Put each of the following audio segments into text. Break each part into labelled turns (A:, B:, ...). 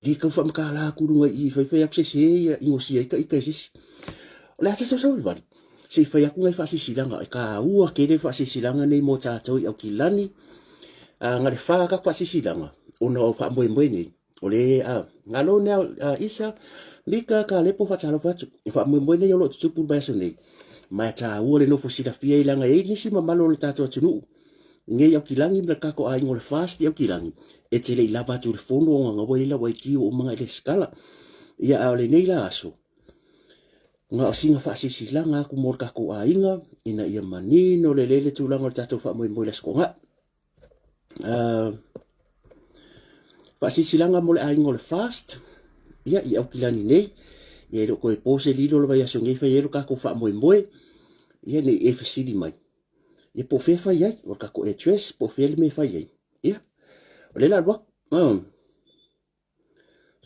A: Le tau faamatala atu i luga i i, faifai atu sese ia inosia ai ta ita e se isi. O le a tasausau i le vali, se i fai atu nai faasilasilaga, e taua tele le faasilasilaga nei mo tatou i Aukilani. Na le fa tatou faasilasilaga ona o faamoemoe nei, o le galo nea Isa, Mika, Kalepo faatalofa atu. O faamoemoe nei o lo o tutupu i le vaiaso nei, ma e taua le nofo silafia i leaga e i ai nisi mamalu o le tatou atunuu Nei Aukilani ma le tatou aiga o le FAST i Aukilani, e te le i lava atu i le fono ona na ua i ai lau ID ua uma ona e lesitala. Ia a o lenei la aso, na o sina faasilasilaga atu mo le tatou aiga ina ia manino lelei le tulaga o le tatou faamoemoe i le Aso Toonai. Faasilasilaga mo le aiga o le FAST, ia i Aukilani nei, ia e le o toe po se lilo le vaiaso nei fai ai lo tatou faamoemoe, ia ne i e fesili mai. Ia po o fea e fai ai, o le tatou address, po o fea le mea e fai ai. Ia, o lea la alu atu.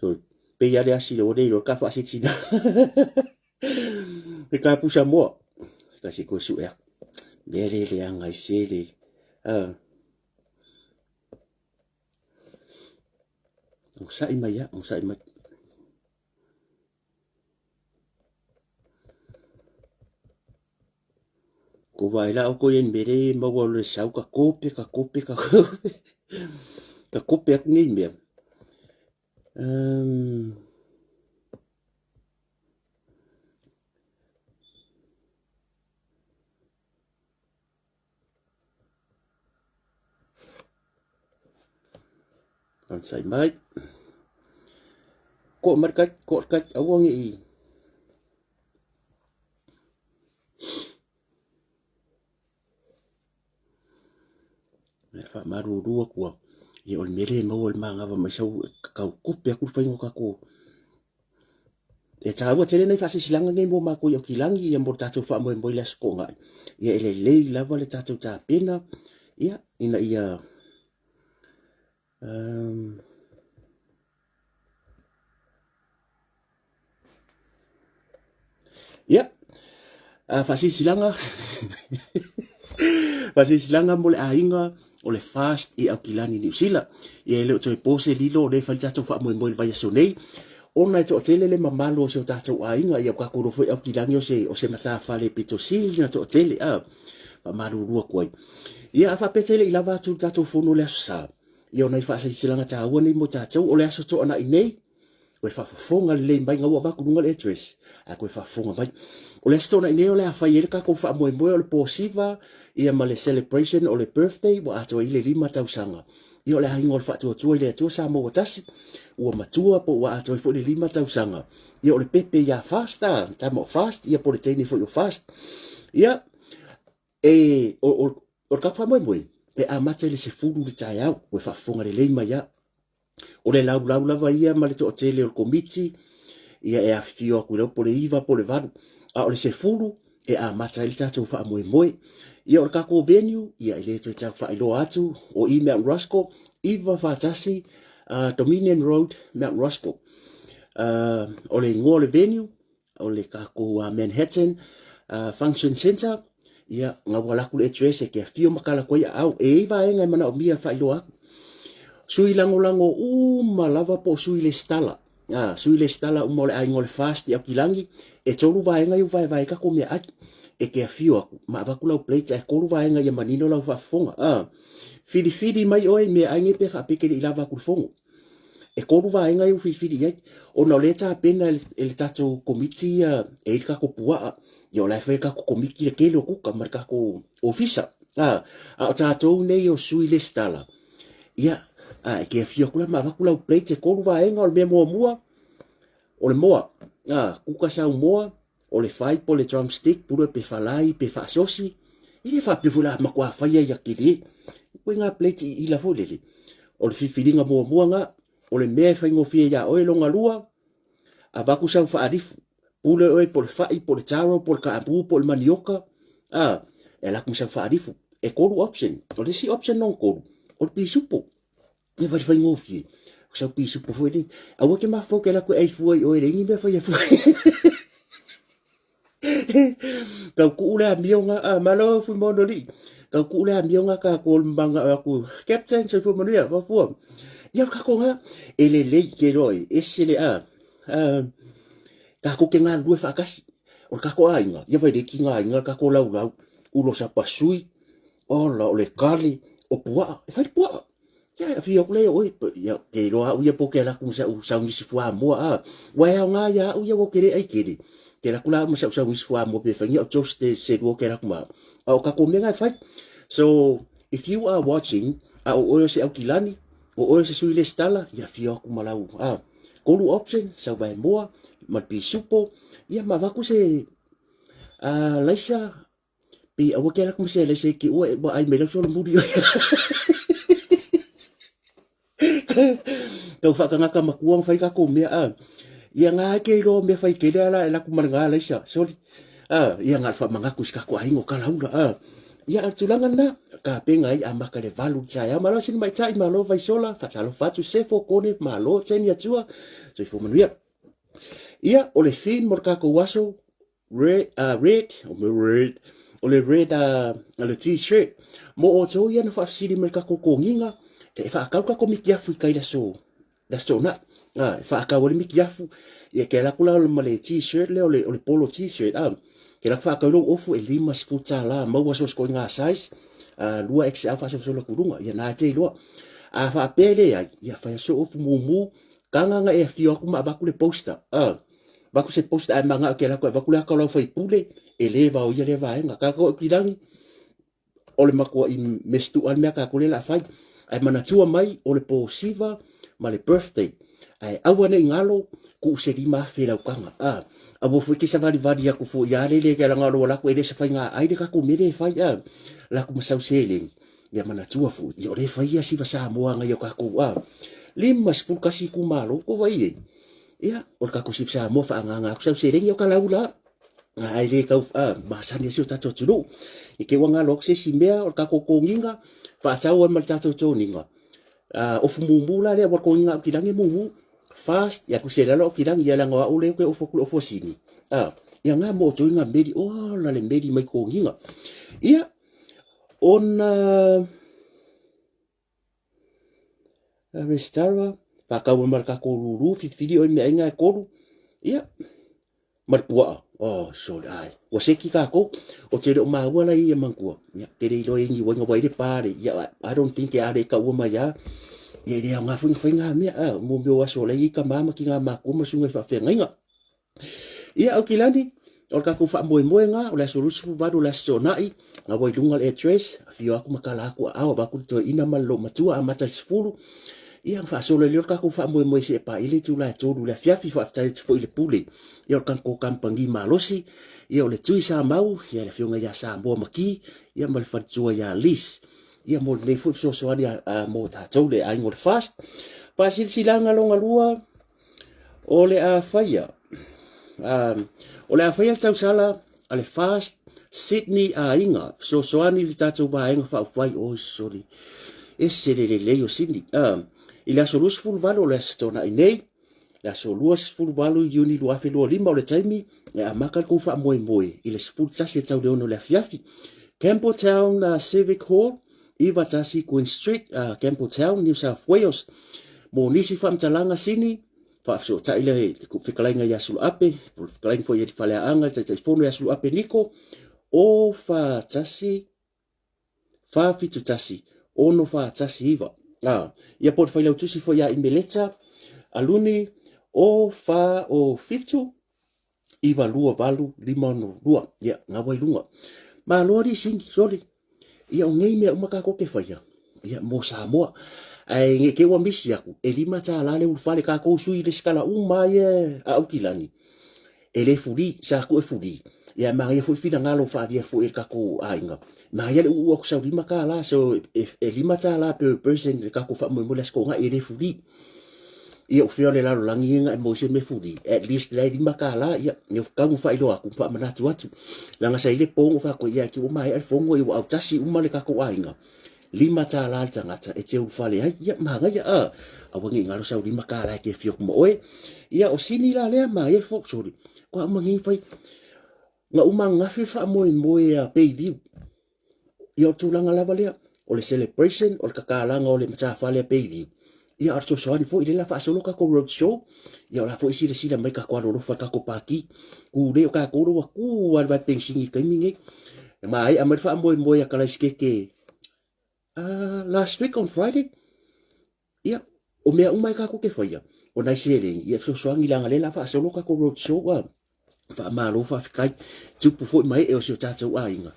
A: So, pei lava le asi ua le iloa ka faasitina. Le ka pusa moa. Ka se koe sue aku. Mea le leaga i se le. Onosai mai ia, onosai mai. Ko vaai la oko i mere e maua le sau ka kope, ka kope, ka kope. Ka kope aku nei mea. Onosai mai. Ko mai kai, ko kai, aua nge i. Mea faamalulu atu au. Ia o le mea lea e maua i le manava mai sau kau kope atu le faiga o tatou. E taua tele nei faasilasilaga nei mo matou i Aukilani ia mo le tatou faamoemoe i le Aso Toonai. Ia e lelei lava le tatou tapena ia ina ia Ia, faasilasilaga faasilasilaga mo le aiga o le FAST i Aukilani, Niu Sila. Ia e le o toe po se lilo o lea e fai le tatou faamoemoe i le vaiaso nei, ona e toatele le mamalu o si o tatou aiga, ia ua tatou iloa foi Aukilani o se, o se matafale pito sili ona toatele, a, faamalulu atu ai. Ia, a faapea e te le i lava atu i le tatou fono i le Aso Sa, ia o nai faasilasilaga taua nei mo tatou, o le Aso Toonai nei, Koe faafofoga lelei mai na ua avatu luga le address ae koe faafofoga mai. O le Aso Toonai nei o le a fai ai le tatou faamoemoe o le po siva ia ma le celebration o le birthday ua atoa i le 5 tausaga. Ia o le aiga o le Faatuatua i le Atua Samoa ua tasi ua matua po ua atoa ai foi le 5 tausaga. Ia o le pepe ia Fast a, tama o Fast ia po o le teine foi o Fast. Ia e o, o, o le tatou faamoemoe e amata i le 10 i le taeao, ua faafofoga lelei mai a. O le laulau lava ia ma le toatele o le komiti, ia e afifio atu i lau po le 9 po le 8, a o le 10 e amata ai le tatou faamoemoe. Ia o le tatou venue, ia e le toe tau faailoa atu, o i Mount Roskill, 941 Dominion Road, Mount Roskill. O le igoa o le venue, o le tatou Manhattan Function Centre, ia, na ua alu atu le address e te afio ma tala atu ai aau. E i ai vaega e manaomia e faailoa atu. Sui lagolago uma lava po o sui lesitala. Sui lesitala uma o le aiga o le FAST i Aukilani, e tolu vaega ia ua vaevae ai tatou meaai. E te afio atu ma avatu lau plate ae tolu vaega ia manino lau faafofoga. Filifili mai oe i meaai nei pe faapea e te le i lava atu i le fono. E tolu vaega ia ua filifili i ai, ona o lea e tapena e le tatou komiti ia, e i ai le tatou puaa, ia o la e fai e le tatou komiti le tele o kuka ma le tatou ofisa. A, a o tatou nei o sui lesitala, ia, a, e te afio atu la ma avatu lau plate, e tolu vaega, o le mea muamua, o le moa, a, kuka sau moa, o le fai po o le drumstick, pule pe falai pe faasosi, e le faapea foi la matua faia ia tele. Koe ngā plate i ila foi lele. O le filifiliga muamua ngā, o le mea e faigofie iā oe longa lua, avatu sau faalifu, pule oe po o le fai, po o le taro, po o le kaamu, po o le manioka, a, e ala atu ma sau faalifu. E tolu option. O le isi option lona tolu, o le pisupo. E whare whaingofie. Ko sau pisupo foi le. Aua ke mafau ke la koe ai fua i oe le ingi mea whai a fua. Kau kuu le amionga, a malo fui mono li. Kau kuu le amionga ka ko manga aku. Captain soifua manuia, fafua. Ia o le kākou ngā, e lelei ke iloa e ese le a, a kākou ke galulue faatasi. O le kākou aiga, ia vai leki ngā aiga le kākou laulau, ulo sapasui, ola o le kale, o puaa, e fai le puaa. Ia, e afio atu lea oe, ia, ke iloa au ia po ke ala atu ma sa'u saunisi fuamoa, a. Ua e aoga ia au ia ua ou ke le ai kele. Ke ala atu la au ma sa'u saunisi fuamoa pe fai ni au toast te se lua ke ala atu ma au. A o kakou mea na e fai. So, if you are watching, a o oe o se Aukilani, o oe o se sui lesitala, ia afio atu ma lau, a. Kolu option, sau vaemoa, ma le pisupo, ia ma avatu se, a, laisa, Pe aua ke ala atu ma se laisa i ke ua e ua ai mai lau solomuli oe. Tau whakangaka makua ma whai kako mea a. Ia ngā ai ke iloa mea whai kere ala e laku ma ngā laisa, sorry. A, ia ngā wha mangaku si kako ahingo ka laula a. Ia al tulanga na, ka penga ai a maka le valu tsa ya malo sini mai tsa i malo vai sola, fatalo fatu sefo kone malo tseni atua. Soifua manuia. Ia, o le theme mo le kakou aso, Red, red, o me red, o le red, le t-shirt. Mo outou ia na faafesili mai kakou kogiga, e faakau kakou mikiafu i kai le aso, le aso toonai. Ah, e faakau ai le mikiafu, ia ke ala atu la ma le t-shirt lea o le, o le polo t-shirt, ah. Ke ala atu faakau i lou ofu e $50, maua so o se koiga size, 2XL faasolosolo atu i luga, ia na e te iloa. A faapea e leai, ia fai so ofu mumu, kaga na e afio atu ma avatu le poster, ah. Vaku se post ae mangao ke lako e vaku le aka o lau faipule e le vaoia lea vaega. Kākou e pilangi o le matua i mestu a le mea kākou le la fai. Ae manatua mai o le pō siva ma le birthday. Ae aua nei ngalo kuu se 5,000 i laukaga. A, aua foi ke savalivali aku foi ia lele ke langa o lako e le se faiga ai le kākou mele e fai a. Laku ma sau seleni. Ia manatua foi, ia o le fai ia siva Samoa ngai o kākou a. 51 itumalo ko vai e. Ia, o le kakou siva Samoa faagaga atu sau seleni o ka laula. Ae le tau masani ai si o tatou atunuu. I te ua galo atu se isi mea o le tatou toniga, faatau ai ma le tatou toniga. Ofu mumu la lea, ua toniga Aukilani e mumu. Fast, ia tusi ai lalo Aukilani, ia leaga o au lea ou te ofu atu i le ofu a Sini. Ia nga mo outou i nga meli, ola le meli mai toniga. Ia, ona Resitala, whakau ma le kakou lulu, whiriwhiri oi meainga e kolu, ia, ma le puaa. Oh, sorry, ai. Ua seki kākou, o te leo māua la ia mangua. Ia, te rei loa ingi wainga wai le pāre. Ia, I don't think e are ka ua mai a. Ia, i lea o ngā whainga whai ngā mea, a, mō meo aso lei i ka māma ki ngā mākua ma sunga i whaawhiangainga. Ia, Aukilani, o le kakou faamoemoega, o le aso 28 o le aso Toonai, gaua i luga le address, afio aku ma kala aku aao, avatu le toeaina ma le loomatua, amata i le 10. Ia, ona faasolo ai lea o le kakou faamoemoe seia paia le itula e 3 i le afiafi, faafetai atu foi i le pule, ia o le kakou kamupani malosi, ia o le Tui Samau, ia le afioga ia Samoa Maki, ia ma le faletua ia Liz. Ia mo lenei foi fesoasoani mo tatou le aiga o le FAST. Faasilasilaga lona lua, O le a faia, o le a faia le tausala a le Fast Sydney Aiga, fesoasoani i le tatou vaega faaupufai, oi soli, ese le lelei o Sydney. I le aso 28 o le Aso Toonai nei, le aso 28 Iuni 2025 o le taimi e amata le tou faamoemoe i le 11 e tau le 6 o le afiafi. Campbelltown Civic Hall, 91 Queen Street, Campbelltown, New South Wales. Mo nisi faamatalaga sini, faafesootai le fetalaiga ia Suluape, po o le fetalaiga foi ia Faleaanga, le Taitaifono ia Suluape Niko, o 41 471 6419. Ia po o le failautusi foi ia Imeleta Aluni, o 4 o 7 9 2 8 5 6 2. Ia, gaua i luga. Malo alii sini, soli. Ia o nei mea uma kākou ke faia, ia mo Samoa. Ae nge ke ua misi aku, e $5 le ulufale kākou sui resitala uma ia a Aukilani. E le fuli, sa ku e fuli. Ia manaia foi finagalo faaalia foi e le kakou aiga. Manaia le uu aku sau $5, so e $5 per person le kakou faamoemoe le Aso Toonai e le fuli. Ia o fea o le lalolagi ia e maua se mea fuli. At least la e $5, ia, ia tau na faailoa atu, faamanatu atu. Leaga sa i le po na faatoa ia ki ua maea le fono, ia ua autasi uma le tatou aiga. $5 le tagata e te ulufale ai. Ia, manaia, a, aua ne i galo sau $5 e te afio atu ma oe. Ia, o sini la lea, manaia le fono, sorry. Kua uma nei fai, na uma ananafi le faamoemoe a Bayview. Ia o le tulaga lava lea, o le celebration, o le tatalaga o le matafale a Bayview. Ia, o le fesoasoani foi lea la faasolo tatou road show. Ia, o la foi silasila mai tatou alolofa i tatou pati. Ku le o tatou ua ku lava le vae penisini i le taimi nei. E maea mai le faamoemoe a Kalaisikeke last week on Friday. Ia, o mea uma e tatou te faia, o nai seleni, ia fesoasoani leaga lea la faasolo tatou road show a. Faamalo faafetai, tupu foi ma ee o si o tatou aiga.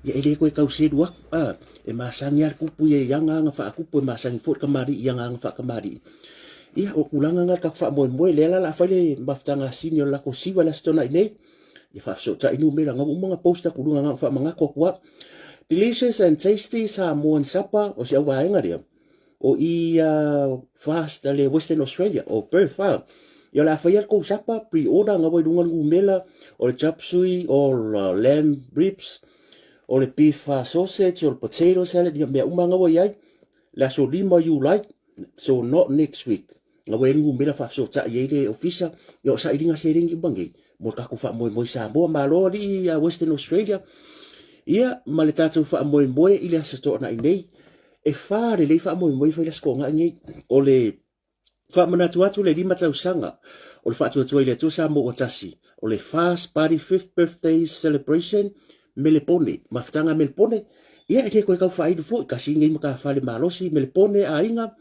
A: Ia e le toe tau selu atu, a, e masani lava le tupu ia i ana aga faatupu, e masani foi le kamalii i ana aga faakamalii. Ia, o tulaga na le tatou faamoemoe, lea la o le a fai le mafutaga a Sini o le latou siva i le Aso Toonai nei. Ia faafesootai numera, na ua uma ona post atu i luga na ona faamanatu atu lava. Delicious and tasty Samoan supper, o si au vaega lea. O i fast le Western Australia o Perth a. Ia o le a faia le kou sapa pre-order nga wai lunga le numela o le chop suey o le lamb ribs o le beef sausage o le potato salad ia mea uma nga wai ai le aso 5 Iulai so not next week nga wai le numela faafesootai ai le ofisa ia o sailiga seleni uma nei mo le tatou faamoemoe Samoa malo alii a Western Australia ia ma le tatou faamoemoe i le aso Toonai nei. E whā lelei faamoemoe fai le Aso Toonai nei. O le faamanatu atu le 5 tausaga o le faatuatua i le Atua Samoa ua tasi, o le Fast Party Fifth Birthday Celebration Melepone, mafutaga Melepone, ia e le toe tau faailu foi, tasi nei matafale malosi Melepone aiga,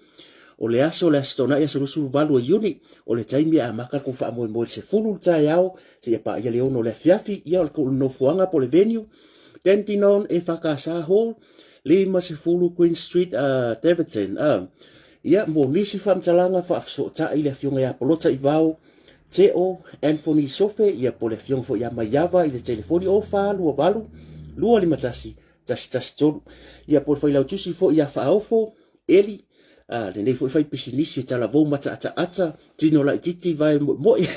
A: o le aso le Aso Toonai aso 28 o Iuni, o le taimi e amata le tou faamoemoe i le 10 le taeao seia paia le 6 o le afiafi, ia o le nofoaga po o le venue, Dandenong EFKS Hall, 50 Queen Street, Davidton. Ia, mo nisi faamatalaga faafesootai le Afioga ia Polota Ivao Teo Anthony Sofe, ia po le Afioga foi ia Maiava i le telefoni o 428 251 113. Ia, po le failautusi foi ia Faaofo Eli, lenei foi fai pisinisi e talavou mataataata, tino laititi vae moemoe.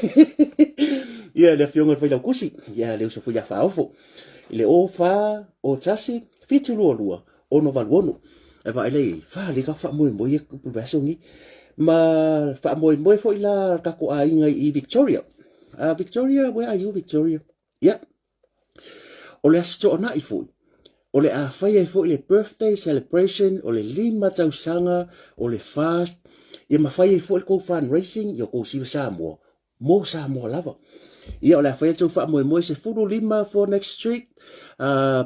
A: Ia, le Afioga i le Failautusi, ia le uso foi ia Faaofo. I le o 4 o 1 7 2 2 6 8 6. E vaai lea i fa le ka faamoemoe ia kupu le vaiaso nei. Ma faamoemoe foi la tatou aiga i Victoria. Victoria, where are you Victoria? Ia, o le Aso Toonai foi, o le a fai ai foi le birthday celebration o le 5 tausaga o le fast, ia ma fai ai foi le kou fundraising i o kou siva Samoa, mo Samoa lava. Ia o le a fai tou faamoemoe 15 Phoenix Street,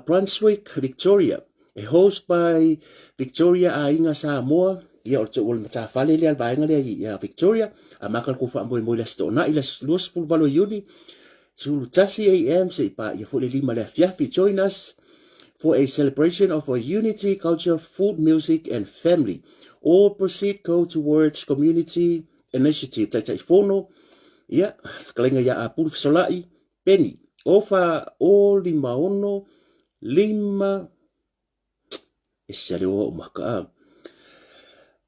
A: Brunswick, Victoria. E host by Victoria Aiga Samoa, ia o le tou o le matafale lea le vaega lea i Victoria, a maka le kou faamoemoe le Aso Toonai le 28 Iuni, 11 am seia paia foi le 5 le afiafi. Join us for a celebration of our unity, culture, food, music and family. All proceed go towards community initiative. Taitaifono, ia, fetalaiga ia Apulu Fesolai, Penny, o fa o lima ono, lima, e se ale o maka a.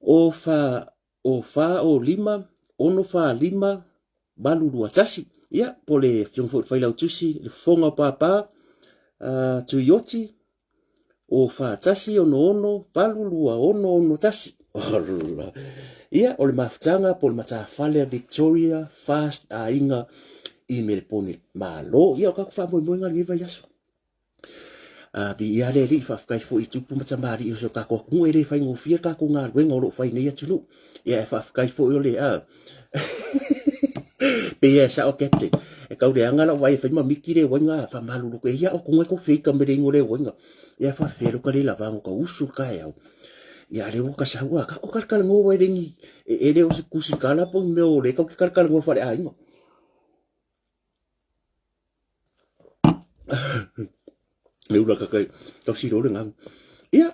A: O fa o fa o lima, ono fa lima, valu lua tasi. Ia, po le afioga foi le Failautusi, le fofoga o Pāpā, Tuioti, o fa tasi ono ono, valu lua ono ono tasi. Ola. Ia, o le mafutaga po o le matafale a Victoria Fast Aiga i Melepone. Malo. Ia, o tatou faamoemoega lenei vaiaso. Viia le Alii, faafetai foi i tupu ma tamalii o si o tatou atunuu, e le faigofie le tatou galuega o lo o fai nei atunuu. Ia e faafetai foi o le a pei e sao Captain, e tau leaga lau vaai e fai ma miki le uaiga faamalulu ke ia o konga ko feika me le ingo le uaiga. Ia faafefea lo ka le lava ngo ka usu le taeao. Ia le ua ka sau a ka ko kalakala ngo wai lengi e le o se kusi kala po mea o le kau ke kalakala ngo fale aiga. Le ula ka kai tau silo le ngau. Ia,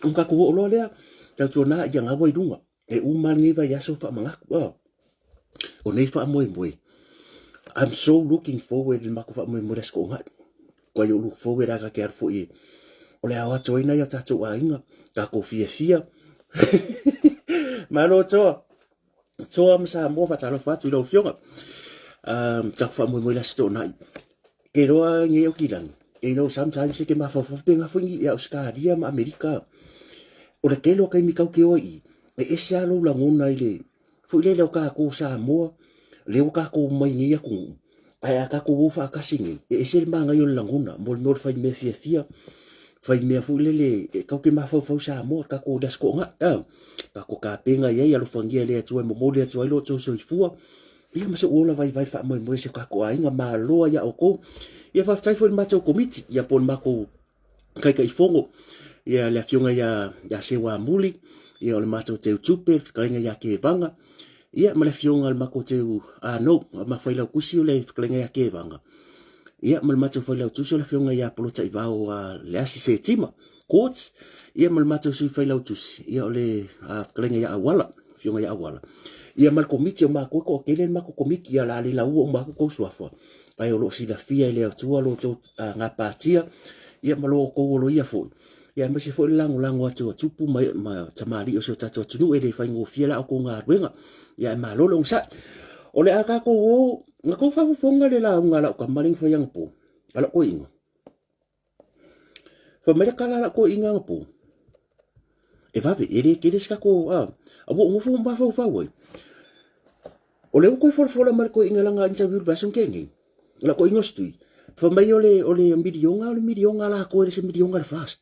A: o ka ko loa lea, tau tuana ia ngā wai runga. E uma nei vai aso whamangaku. Oh. O nei whaamoemoe. I'm so looking forward le mako whaamoemoe le aso ngai. Kua i o look forward aka ke aru foi e. O le ao atu ai nei o tātou aiga, tākou fiafia. Malo toa. Toa ma Samoa faatalofa atu i lau Afioga. Taku faamoemoe le Aso Toonai. Ke roa ngei au ki rangi. You know, sometimes e ke mafaufau pe ngā whaingi i Australia ma Amerika. O le tele o kaimi kau ke oa i, e ese a lou lagona i le, foi lele o kākou Samoa, le o kākou mai nei atunuu, ae a kākou o whaakasi nei, e ese le māngai o le lagona, mo le mea o le whai mea fiafia. Fai mea foi lele e kau ke mafaufau Samoa takou le Aso Toonai takou tapena i ai alofagia e le Atua e momoli atu ai lo outou soifua ia ma so'u ola vaivai faamoemoe si o tatou aiga. Malo ai ia outou. Ia faafetai foi i le matou komiti ia po o le matou Taitaifono ia le afioga ia Seua Muli, ia o le matou teutupe le fetalaiga ia Kevaga, ia ma le afioga i le matou teu no ma failautusi o le fetalaiga ia Kevaga, ia ma le matou failautusi o le afioga ia Polotaivao Leasi Setima Courts, ia ma le matou sui failautusi ia o le fetalaiga ia Auala, afioga ia Auala, ia ma le komiti o matou e toatele le matou komiti, ia o le a le laua uma atu tou suafa, ae o lo o silafia e le Atua lo outou gapatia, ia ma lo outou oloia foi, ia aemaise foi le lagolago atu a tupu ma tamalii o si o tatou atunuu. E le faigofie la outou galuega, ia ae malo le onosai. O le a tatou o, na tou faafofoga le lauga a lau tama lea na fai anapo, a lau toeaina. Fai mai le tala a lau toeaina anapo, e vave, e le tele se tatou, a ua ou nofo ma mafaufau ai. O lea ua toe folafola mai le toeaina lana interview i le vaiaso na tea nei, lau toeaina o se tui, fai mai o le miliona o le miliona a latou e le se miliona a le FAST.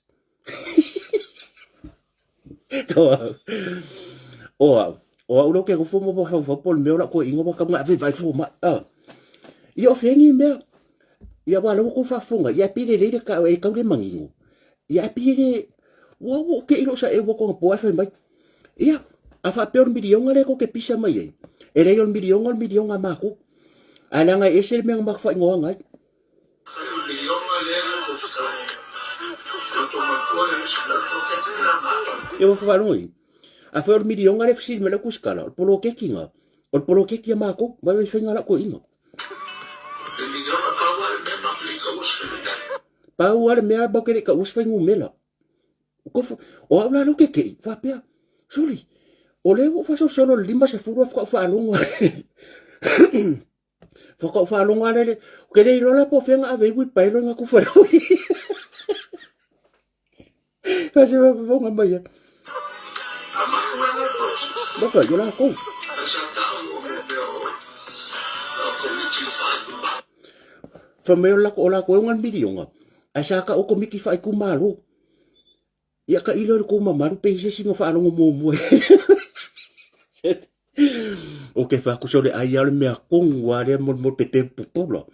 A: O au, o au lea ou te nofo ma mafaufau po o le mea o lau toeaina ua tatau ona ave e vaai le fomai. Ia o fea ni mea? Ia aua o lea ua outou faafofoga, ia e pei lelei le e tau le manino. Ia ae pei e le, ua ou te i lou saeu atu anapo ae fai mai. Ia, a faapea o le miliona lea tou te pisa mai ai, e leai o le miliona o le miliona a matou. Ae leaga e ese le mea na matou faaigoaina ai. Ia ua faalogo i. Afai o le miliona lea e fesili mai lau tusitala, o le poloketi lena, o le poloketi a matou, vaai faiga lau toeaina. Pau lava le mea matou te le i taua se fuainumera. O au la lea ou te tei, faapea, sole, o lea ua ou faasolosolo i le 50 faatoa ou faalogo faatoa ou faalogo lava lea, ou te le iloa la po o fea na ave ai uilipaelo na tufa i lau Fai fofoga mai ai. Maka, i o lakou. Fai mai o lakou e oga le miliona, ae sa tau o komiti faaitumalo. Ia tailo i le tou mamalu pe i ai se isi na faalogo muamua. Ou te fai atu se o le ai lava o le mea tonu lava lea mo le pepelo pupula.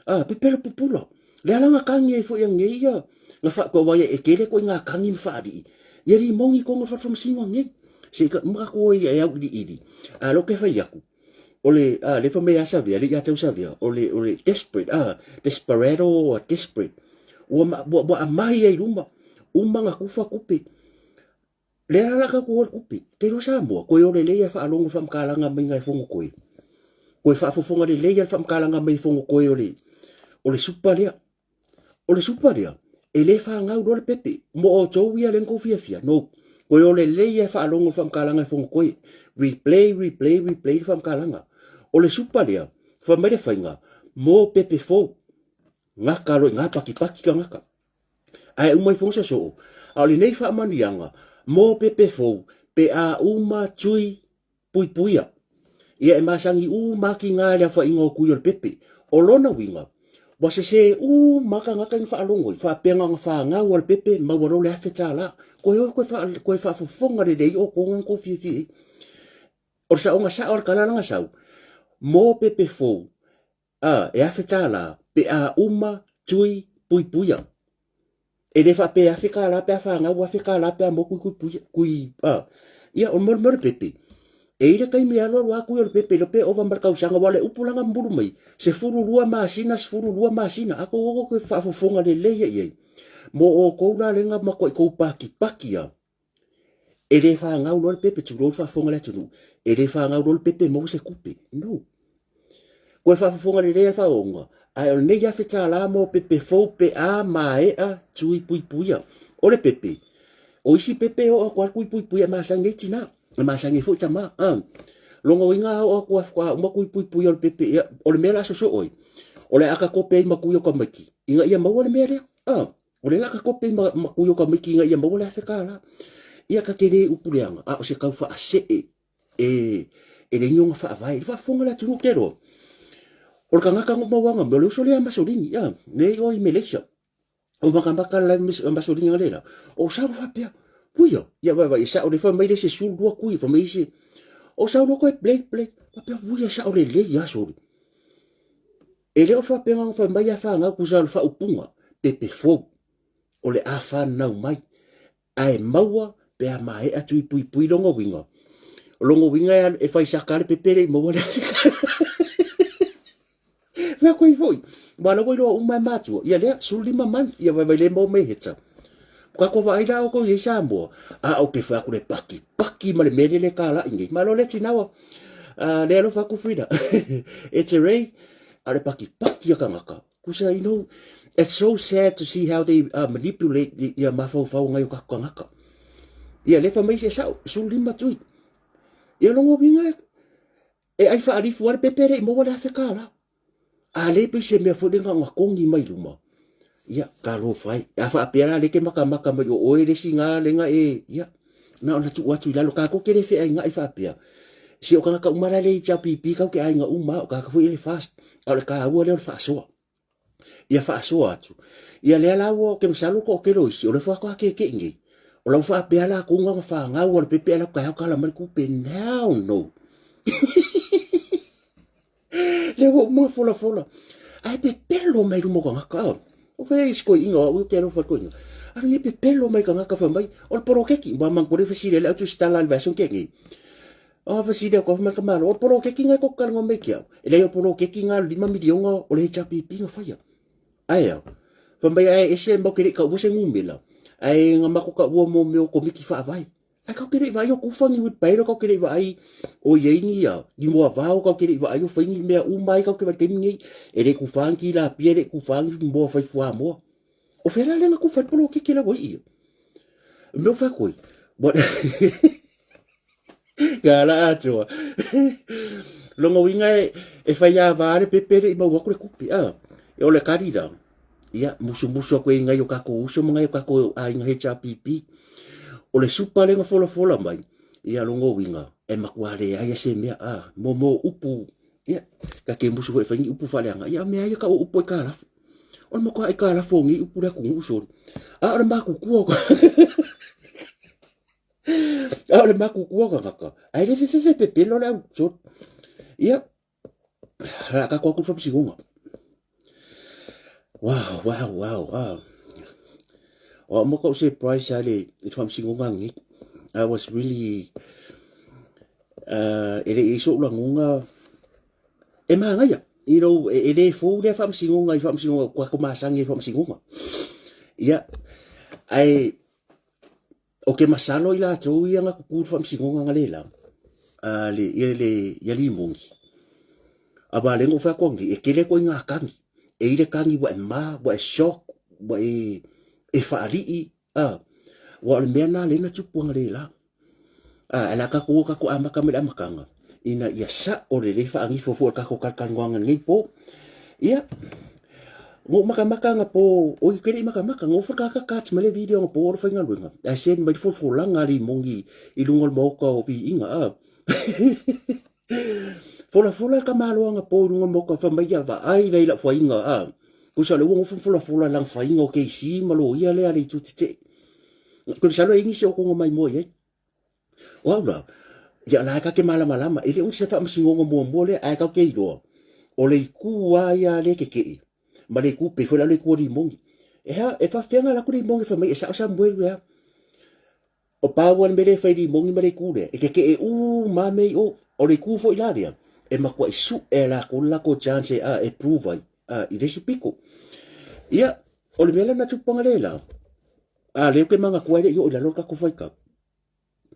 A: Ah, pepelo pupula. Lea la na tagi ai foi anei ia, na fa, aua e tele ituaiga tagi ma faalii. Ia limoni i totonu o le fale faamasino anei. Se i uma atu ai e auiliili. A o lea ou te fai atu, o le, a, lea fai mai ia Savea, le ia te au Savea, o le, o le desperate, a, desperado or desperate. Ua, ua, ua amahi ai i luma, uma na tufa tupe. Lea la la tatou o le tupe. Te iloa Samoa, koe o lelei e faalogo faamatalaga mai nai fono koe. Koe faafofoga lelei le faamatalaga mai fono koe o le, o le supa lea. O le supa lea, e le fanau loa le pepe. Mo outou ia lea na tou fiafia. No. Koe o lelei e faalogo le faamatalaga e fono koe. Replay, replay, replay le faamatalaga. O le supa lea, fai mai le faiga, mo pepe fou. Gata loa i ina patipati tagata. Ae uma ifo se soo, a o lenei faamanuiaga mo pepe fou pe a uma tui puipuia. Ia e masani uma ati na le aofaiga o tui o le pepe. O lona uiga, ua sese uma tagata i na faalogo i faapea na ona fanau a le pepe maua loa le $1,000. Koe oe koe faafofoga lelei outou na na tou fiafia ai. O le saoga sao o le tala lana sau, mo pepe fou A, e $1,000 pe a uma tui puipuia. E le faapea e $1,000 pe a fanau, $1,000 pe a moku i kuipuia, kui, a. Ia, o le mea o le pepe, e i le taimi e alualu a kui o le pepe, le pe ova ma le tausaga, aua o le upu la na mamulu mai, 12 masina, 12 masina, a tou o koe faafofoga lelei i ai. Mo outou la lea na matuai tou pakipaki lava, E le fanau loa le pepe, tulou le faafofoga a le atunuu, e le fanau loa le pepe maua se tupe. No. Koe faafofoga lelei a le faaooga, ae o lenei $1,000 mo pepe fou pe a maea tui puipuia. O le pepe, o isi pepe e oo atu lava le tui puipuia e masani ai tina, e masani ai foi tama. Lona uiga a oo atu lava faatoa uma tui puipuia o le pepe, ia, o le mea o le a sosoo ai, o le a katope ai ma tui o tamaiti, ina ia maua le mea lea. O le laka kope ma, ma kui o ka miki ina ia maua le $1,000. Ia ka te le upu leaga, a o se tau faasee e, e le igoga faavae. Le faafofoga le atunuu te loa. O le tagata no mauaga me o le uso lea a Masolini, ia, nei o i Malaysia. O makamaka la masoliga le la. O sau faapea, Puia, ia vai vai, sao le fai mai le se sulu lua kui, fai mai se, o sau lua koe play, play, faapea, puia, sao le lei aso. E le o faapea nga fai mai a whangau kusa o le whaupunga, pepe fou, o le a whanau mai, ae maua pe a maea tui pui pui longa winga. O longa winga e, e whai saka le pepe le i maua le Mea koe foi. Wa la iloa uma e matua. Ia lea, 15 month, ia vai vai le mau mai heta. Ka ko vaai la o ko i Samoa. A o ke whai aku le paki, paki ma le mele le ka la ingi. Malo le tinawa. Uh, le alofa aku Frida. It's a ray. A le paki, paki a kangaka. Kusa, you know, it's so sad to see how they uh, manipulate ia mafaufau ngai o ka kangaka. Ia le fa mai se sao, 15 tui. Ia longo winga E ai whaarifu ale pepere i maua le afe kālā. A le pei se mea foi le nga kongi mai luma. Ia, ka lo fai. A whaapea la leke maka maka mai o oe le si ngā lenga e, ia, na ona tu atu i lalo ka ko kere whea i ngā i whaapea. Si o kanga ka umara le i chau pipi kau ke ai ngā uma o ka ka foi le fast. A o le ka ua le o le whaasoa. Ia faasoa atu. Ia lea la ua ke masalo ko ke loisi o le fa ko ke ke ngi. O lau fa pe ala ko nga fa nga ua le pepe ala ka ka la mai ku pe now no. Le wo mo fola fola. Ai pe pelo mai rumo ka ngaka. O fe is ko inga o ke ro fa ko inga. Ara ni pe pelo mai ka ngaka fa mai o le porokeki ba man ko re fesile le atu stala le version ke ngi. O fesili aku mai ka malo, o polokeki ngai ko kalonga mai ki au. E lei o polokeki ngā lima milionga o le HRPP nga whaia. Ai au. Wha mai ai ese mau kere ka ua se ngumela. Ai nga mako ka ua mo meo komiti whaavai. Ai kau kere i o kufangi wit pairo kau kere i vaai o iei ia. Ni moa vao kau kere i vaai o whaingi mea umai kau kere vaai ngei. E le kufangi la pia le kufangi moa whai fua moa. O whera lenga ku whai polokeki la wai ia. Meo whai koe. What? Ka la atua. Longa winga e, e whai a vare pepere i mau aku le kupi. Ah, e ole karira. Ia, musu musu aku e ngai o kako uso mo ngai o kako a inga HRPP. O le supa lenga fola fola mai. Ia, longa winga. E makuare ai se mea. Ah, mo mo upu. Ia, ka ke musu e whaingi upu whaleanga. Ia, mea ia ka o upu e ka rafu. O le makuā i ka rafu o ngi upu le aku ngu sori. A, o le makukua ko. A o le makukua kangaka. Ai le fefefe pepelo le au sori. Ia, la ka kwa kufa psigonga. Wow, wow, wow. Ah. O mo ko surprise ale i fam singonga ngi. I was really uh, e le iso ula ngunga e mangaia. You know, e, e le fou le fam singonga i fam singonga kwa ko masangi i fam singonga. Ia, ai O ke masalo i latou ia nga kuku whamsingonga nga lela, a le, ia le, ia limongi. A ba lengo wha kongi, e kele ko i ngā kangi. E ire kangi wa e mā, wa e shock, wa e, e whaarii, a, wa o le mea nā lena tupu nga lela. A, ala ka ko ka ko amaka me le amakanga. Ina ia sa o le le whaangifo fo ka ko kalkalngoanga ngei po. Ia, ngo makamaka nga po, o i kere i makamaka, ngo whakaka ka ma le video nga po oro whainga luenga. Ai sen mai fo fo langa ri mongi i lunga o maoka o vi inga a. Fola fola ka maloa nga po i lunga maoka wha mai ia va ai lei la whainga a. Kusa le uongo fola fola lang whainga o keisi malo ia le ale i tutite. Ko le salo e ingi se o konga mai moa i ai. O au la, ia la ka ke malamalama, e le se faamasinoga muamua lea, ae kau ke iloa, o le iku a ia le kekeʻi, ma le iku pe foi la le iku o limoni. E hea, e faafefea la ku limoni fai mai, e sao Samuelu lea. O pāua le mele e fai limoni ma le iku lea, e kekeʻe ū ma mei o, o le iku foi la lea, e makuaʻi suʻe la ko la ko chance a e prove ai, a i le isi piko. Ia, o le mea lea na tupu le la, a leo ke manga kuai le i o i lalo le kako fai kau.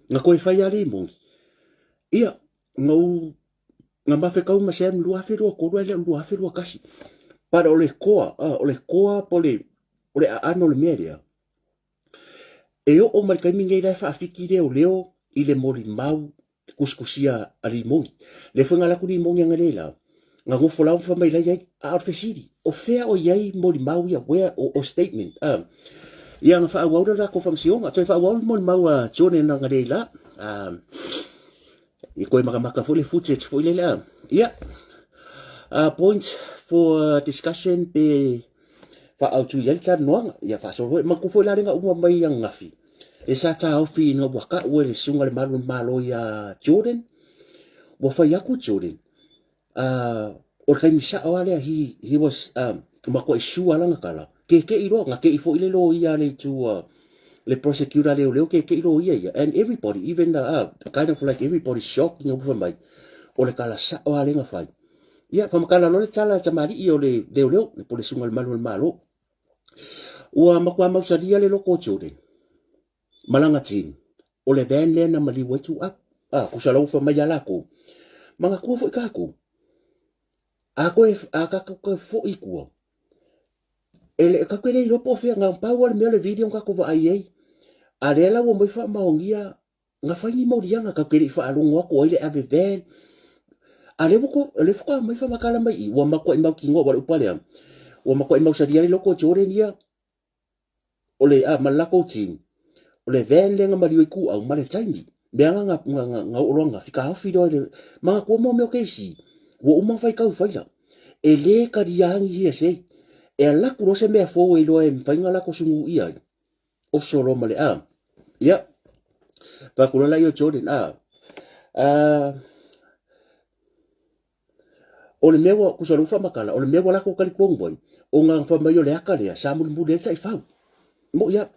A: Nga koe whai a limoni. Ia, nga u, nga mawhekau ma Sam 2023 ai le 2021. Para o le koa, a, o le koa po le, o le aano o le mea lea. E oo mai le taimi nei la e faafiki leo leo i le molimau kusikusia a limoni. Le foi nga laku limoni anga le la. Nga ngofo lau fa mai lai ai a o fesili. O fea o iai molimau ia where o, o statement. A, ia nga whaauau la ko whamsionga. Toi whaauau molimau a John e nga le la. A, i koe makamaka foi le footage foi le lea. Ia, uh, points for discussion pe faaautu i ai le talanoaga. Ia faasolo foi, manatua foi la le na uma mai ananafi, le sa taofi ina ua tau e le susuga i le Malu o le Malo ia Jordan, ua fai atu Jordan, o le taimi sao lava lea, he was, matuai sure lana tala, keke'i loa, na ke'i foi le loia a le itu a le prosecutor a leoleo, keke'i loia ia, and everybody, even the, kind of like everybody shocked ina ua fai mai, o le tala sao lava lea na fai. Ia, faamatala loa le tala a le tamalii o le leoleo, po o le susuga i le Malu o le Malo. Ua matua mausalia le loko o Jordan ma lana team, o le van lea na maliu ai Tuuap. A, tusa la ua fai mai ia latou, manatua foi tatou, a toe, a tatou toe foi i tua, e le, tatou te le iloa po o fea, na pau lava le mea o le video na tatou vaai ai, a lea la ua omai faamaonia Na fai ni moliaga tatou te le i faalogo atu o ai le ave van. A lea ua to, lea faatoa aumai faamatala mai i, ua matuai mautinoa, aua o le upu a lea, ua matuai mausali ai le loto o Jordan ia, o le, a, ma le latou team, o le van lea na maliu ai Ituau ma le taimi. Mea na, na, na, na, na oo loa na fitaofi loa i le, manatua mo mea o keisi, ua uma ona faitau faila. E le talia ni hearsay. E alu atu loa se mea fou e iloa e mafai ona latou sumuia ai. Oso loa ma le a. Ia. Fai atu loa laia o Jordan, a. A o le mea ua, tusa lou faamatala, o le mea ua latou talitonu ai, ona fai mai o le ata lea, sa mulimuli ai le taifau. Moʻi lava.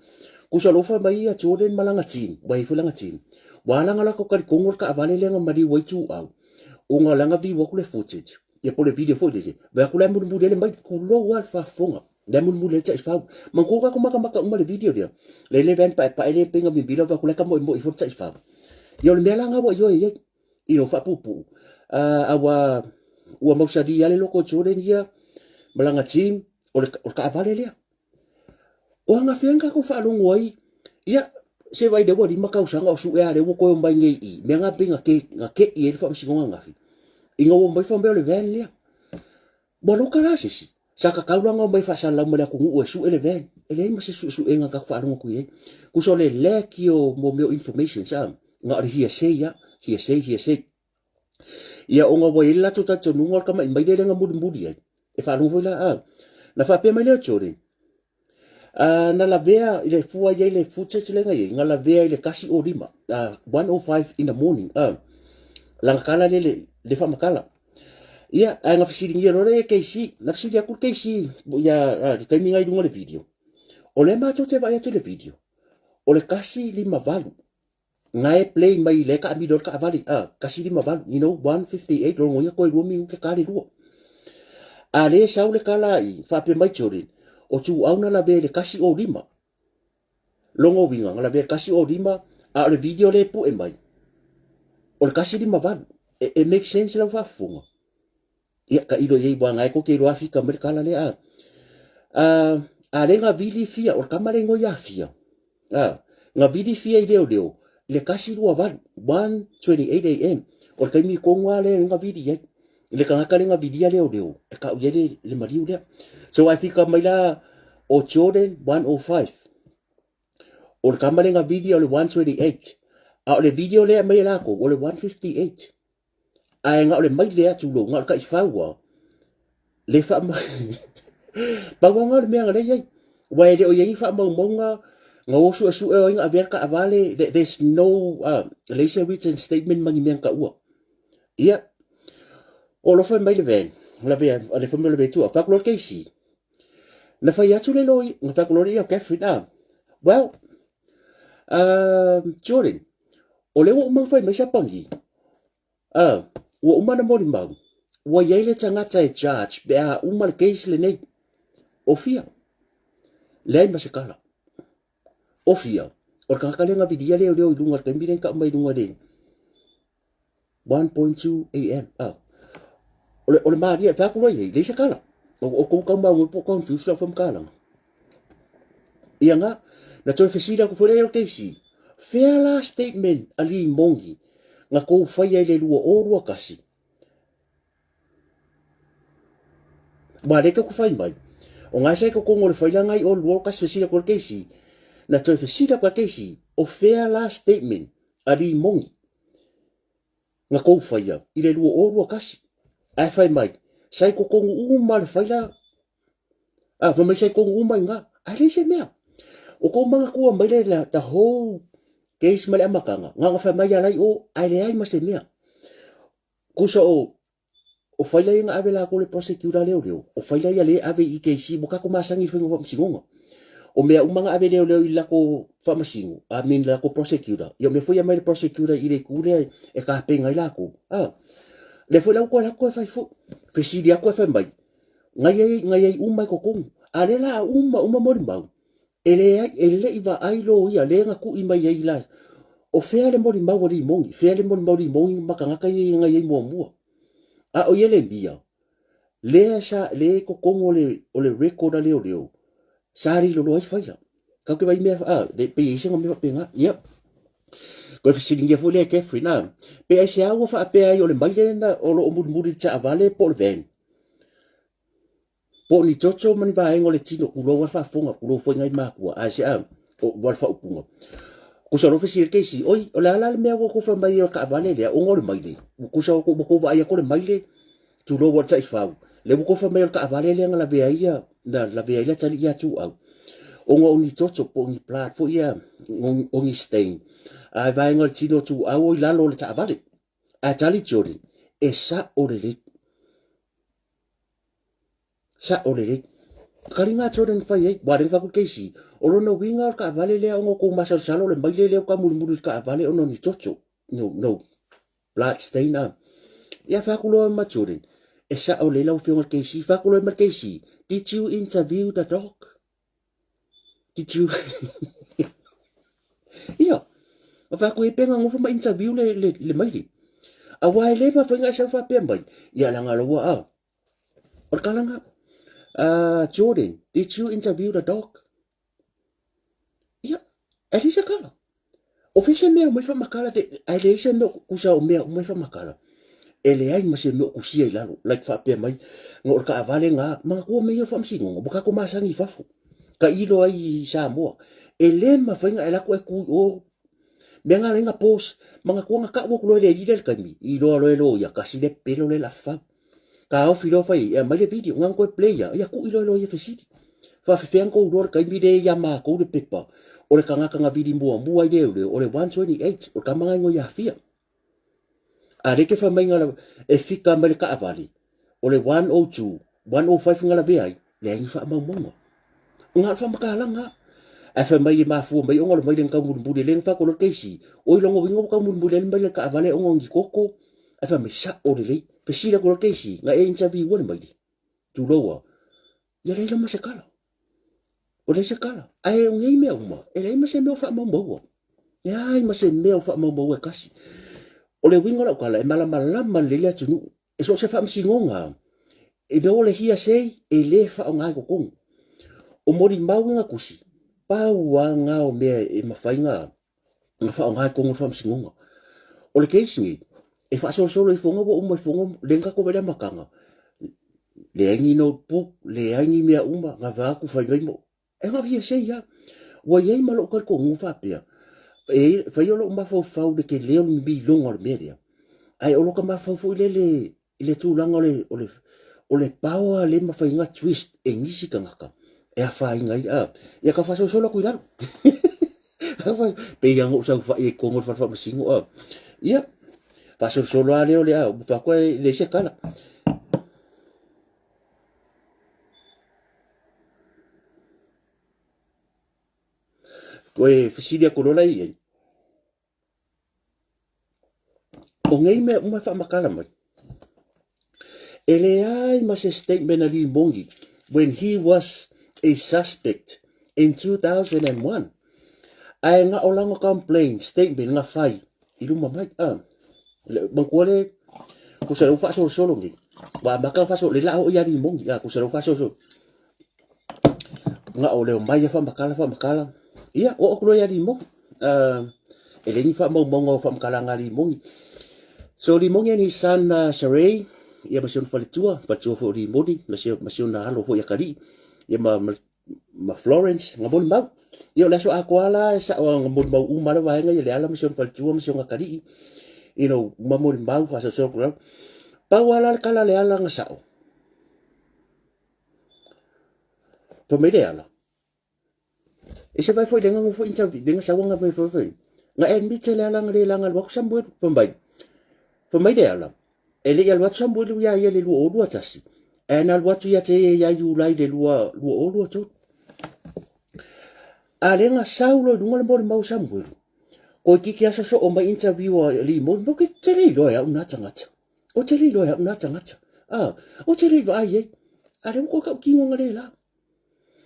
A: Tusa lou fai mai ia Jordan ma lana team, ua i ai foi lana team, ua ala ona latou talitonu o le taavale lea na maliu ai Ituau, ona o la na view atu le footage, ia po o le video foi lele, vaai atu la e mulimuli ai le mai, tulou lava le faafofoga. Lea mulimuli ai taifau. Manatua tatou matamata uma le video lea. Lea le van paepae lea pei na mimila vaai atu la e tamoemoe ifo le taifau. Ia o le mea la na ua ioe i ai. I lou faapuupuu. Aua ua mausali lava le loko o Jordan ia ma lana team o le, o le taavale lea. O anafea na tatou faalogo ai ia se vai lea ua 5 tausaga o sue a lea ua toe omai nei i mea na pei na ke na ke'i ai le faamasinoga ananafi. Ina ua omai fai mai o le van lea. Ua loka la se isi. Sa tatau la ona omai faasalalau mai le atunuu e sue le van. E leai ma se suesuega tatou faalogo atu i ai. Tusa o le lack o mo mea o informations a, na o le hearsay lava, hearsay, hearsay. Ia ona ua i ai le latou talitonuga o le tama'i maile lea na mulimuli ai, e faalogo foi la a. Na faapea mai lea o Jordan, na lavea i le fua i ai le footage lea na i ai, na lavea i le 1:05, 1:05 in the morning, lana tala lea le, le faamatala. Ia, ae na fesiligia loa lea e KC, na fesili atu le KC ia le taimi na i luga o le video. O lea matou te vaai atu i le video, o le 1:58 Nga e play mai le taamilo le taavale a 158 you know 1:58 logo ia toe 2 minute ta le lua. A le sau le tala i faapea mai Jordan o Tuuau na lavea i le 1:05. Logo uiga na lavea i le 1:05 a o le video le pue mai o le 1:58. E make sense lau faafofoga. Ia tailo i ai ua na e tou te iloa fika mai le tala lea a. A, a le na vili fia, o le tama le igoa ia Fia. A, na vili Fia i leoleo i le 1:28, 1:28 am. O le taimi tonu lava lea na vili ai. I le tagata lea na vilia leoleo, e kau i ai le, le maliu lea. So ae fika mai la o Jordan 1:05. O le tama lea na vilia o le 1:28. A o le video lea e aumai e latou, o le 1:58. Ae na o le maile atu lou, na o le taifau lava, le faama... Pau lava lena o le mea na lea i ai. Aua e le o i ai ni faamaumauga, na o suesue o ai na avea le taavale, there's no, leai se written statement ma ni mea na taua. Ia, o alofa mai le van, lavea, le fai mai o le vetua, fai atu loa le KC. Na fai atu le loi, na fai atu loa le ia o Catherine, ah, well, Jordan, o lea ua uma ona fai mai Sapagi, ah, ua uma ona molimau, ua i ai le tagata e charge pe a uma le case lenei. O fia? Leai ma se kala. O fia? O le tagata lea na vilia leoleo i luga i le taimi lea na tau mai i luga i le 1.2 am. Ah. O le, o le malia, fai atu loa i ai, leai se kala. O kou kau mau po confuse lau whamkalaga. Ia nga, na toe fesili atu foi lea i le KC, fea la statement a Lee Mongi na kou faia i le 2021? Wa lea ke fai mai. O ngai sai kokongo le faila ngai o 21 fesili atu le KC. Na toe fesili atu le KC, o fea la statement a Lee Mongi na kou faia i le 2021? Ae fai mai, sai kokonu uma le faila. A, fai mai sa i tonu uma i ina. Ae leai se mea. O kou manatua mai le the whole case mai le amataga, na ona fai mai ala i o, ae leai ma se mea. Tusa o o faila ia na ave latou le prosecutor leoleo, o faila ia lea e ave i EKC, ua tatou masani i faiga o faamasinoga. O mea uma na ave leoleo i latou faamasino, I mean latou prosecutor, ia o mea foi ia aumai le prosecutor i le itu lea e tapena ai latou. A, lea foi la ua toe alu atu toe fai foi. Fesili atu ae fai mai, na i na i ai uma i totonu. A lea la a uma uma molimau, e leai, e le i vaai loia lea na tui mai ai la, o fea le molimau a Limoni, fea le molimau a Limoni ma tagata ia na i ai muamua. A o Ielemia, lea sa, lea i totonu o le, o le record a leoleo, sa lilolo ai faila. Kau te vai mea, a, le, pe i ai se mea faapena. Ia. Koe fesiligia foi lea e Catherine, a, pe aisea ua faapea ai o le maile lena o lo o mulimuli i le taavale po o le van? Po o ni toto ma ni vaega o le tino, tulou lava le faafofoga, tulou foi nai matua, ae se a, o ua le faaupuga. Kusa loa fesili le Casey, oi, o le a la le mea ua outou fai mai ai o le taavale lea, ona o le maile? Kusa ua outou vaai atu o le maile, tulou lava le taifau, lea ua outou fai mai o le taavale lea na lavea ai ia, na lavea ai le atalii ia Tuau, ona o ni toto po o ni blood foi ia, o ni stain, a vaega o le tino o Tuau o i lalo o le taavale. Ae tali Jordan, e sa'o lelei. Sa'o lelei. Kali ngā Jordan whai ai, wā ringa whaku Casey, o lona uiga o le kaavale lea ona o kou masalosalo le maile lea o ka mulimuli i le kaavale ona o ni toto, no, no blood stain a. Ia whaku loa ma Jordan, e sa'o lelei lau afioga i le Casey, whaku loa ma le Casey, did you interview the dog? Did you... Ia, ma whaku e penga ngofa ma interview le, le, le maile. A wai le ma whainga e sau whapea mai. Ia langa laua a. O le kalanga, Jordan, did you interview the dog? Ia, e leai se kala. O fea se mea o mai whamakala te, ae leai se mea o kusa o mea o mai whamakala. E leai ma se mea o kusia i lalo, like whaapea mai, nga o le kaavale nga, manatua mea ia o faamasinoga, ua tatou masani i fafo, ka ilo ai i Samoa. E le mafai na e alu atu e tu i o, mea nga laina pause, manatua na tau atu loa e le alii lea i le taimi, iloa loa e loia, kasi le pelo le lafau. Taofi loa fai ai, e aumai le video, na ona toe play lava, ia kui loa e loia fesili. Faafefea ona tou iloa le taimi lea ia matou le pepa o le tagata na vili muamua i leoleo, o le 128, o le tama na igoa ia Fia. A lea e te fai mai na e fika mai le taavale, o le 102, 105 na lavea ai, leai ni faamaumauga. Na o le faamatalaga lava. Ae fai mai e mafua mai ona o le maile na taumulimuli, lea na fai atu loa le Casey, oi lona uiga ua taumulimuli ai le maile i le taavale ona o ni toto. Ae fai mai, sa'o lelei. Fesili atu loa le Casey, na e interview-a le maile? Tulou lava. Ia leai la ma se kala. Ua leai se kala. Ae o nei mea uma, e leai ma se mea o faamaumaua. Leai ma se mea o faamaumaua e kasi. O le uiga o lau tala, e malamalama lelei le atunuu. E so o se faamasinoga, e mea o le hearsay, e le faaaoga i totonu. O molimau i ngā tusi, pau lava ngā o mea e mafai na faaaoga i totonu o le faamasinoga. O le case nei, e faasolosolo ifo ua uma ifo lea na tatou vaai i le amataga, leai ni notebook, leai ni mea uma, na vaai atu fai mai E ngau hearsay lava. Ua i ai ma lou talitonuga faapea, e fai o lou mafaufau i le tele o le mimiloga o le mea lea, ae o lota mafaufau foi lele i le tulaga o le, o le, o le power le mafai ona twist e nisi tagata e afaina ai, a, ia tau faasolosolo atu i lalo. Pei lava ona ou saofai ai i totonu o le fale faamasino, a, ia, faasolosolo lava lea o le a, ua fai atu e leai se tala. Koe fesili aku loa la i ai. O nei mea uma e faamatala mai, e leai ma se statement a Lee Mongi when he was a suspect in 2001. Ae na o lana complaint statement na fai i luma mai. Ah, manatua le, kusa le ua faasolosolo nei. Ua amata ona faasolosolo, le la oo ia Lee Mongi, ah, kusa le ua faasolosolo. Na o leo mai e faamatala faamatala. Ia, oo atu loa ia Limoni. E leai ni faamaumauga o faamatalaga a Limoni. So Limoni and his son Saray, ia ma si ona faletua, faletua foi o Limoni, ma si, ma si ona alo foi atalii, ia ma, ma, ma Florence, nga molimau. Ia o le aso atoa la e sa'o nga molimau uma le vaega ia Leala ma si ona faletua ma si ona atalii. You know, uma molimau, faasoasoa atu lalo. Pau lava la le tala a Leala na sa'o. Fai mai le ala. E se vai foi le nga foi interview, le nga sauanga foi foi foi. Nga admit le ala nga le langa alu atu Samuelu, fai mai. Fai mai le ala, e le i alu atu Samuelu ia ia le 2021. Ae na alu atu ia te ia ia Iulai le 2023. A le nga sau lo i lunga le molimau o Samuelu. Koe kiki aso so o mai interview a Limoni, mo ke te le iloa e au nā tangata. O te le iloa e au nā tangata. Ah, o te le i vaai ai. A le ua kau kingo nga le la.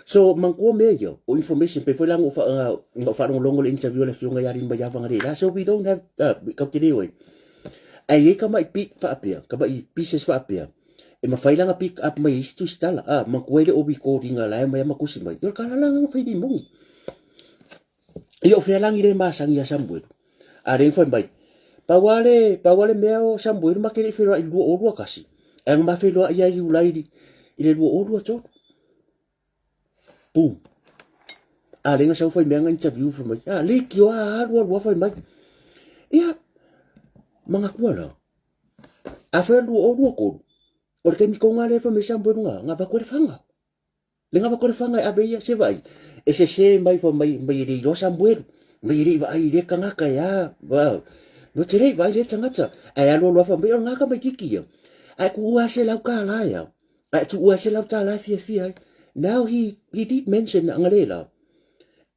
A: So, manatua mea ia, o information, pei foi la na ou faalogologo i le interview a le Afioga ia Alii-ma-Iava analeila, so we don't have, kau te le oe. Ae i ai kamai pic faapea, kamai pieces faapea, e mafai la na pick up mai e isi tusitala, ah, manatua e le o record ina la e aumai ma tusi mai, ia o le kala la na fai nei moni. Ia o fea lagi le masani ia Samuelu. A le fai mai, pau a le, pau a le mea o Samuelu ma ke le i feiloai i le 2021. Ae na ma feiloai ia Iulai i le 2023. Boom. A le na sau fai mea na interview fai mai. A le kio a alu alu a fai mai. Ia, manatua la. A fai 2023, o le taimi tonga le fai mai Samuelu nga, nga vaku e le fanga. Le ngava kore whanga e ave ia se vaai. E sese mai fa mai mai e le iloa Samuelu. Mai e le i vaai i le kangaka e a. Va. No te le i vaai le tangata. Ae alu alu afa mai o ngaka mai kiki ia. Ae ku ua se lau ka la ia. Ae tu ua se lau ta la fia fia ai. Now he he did mention anga le la.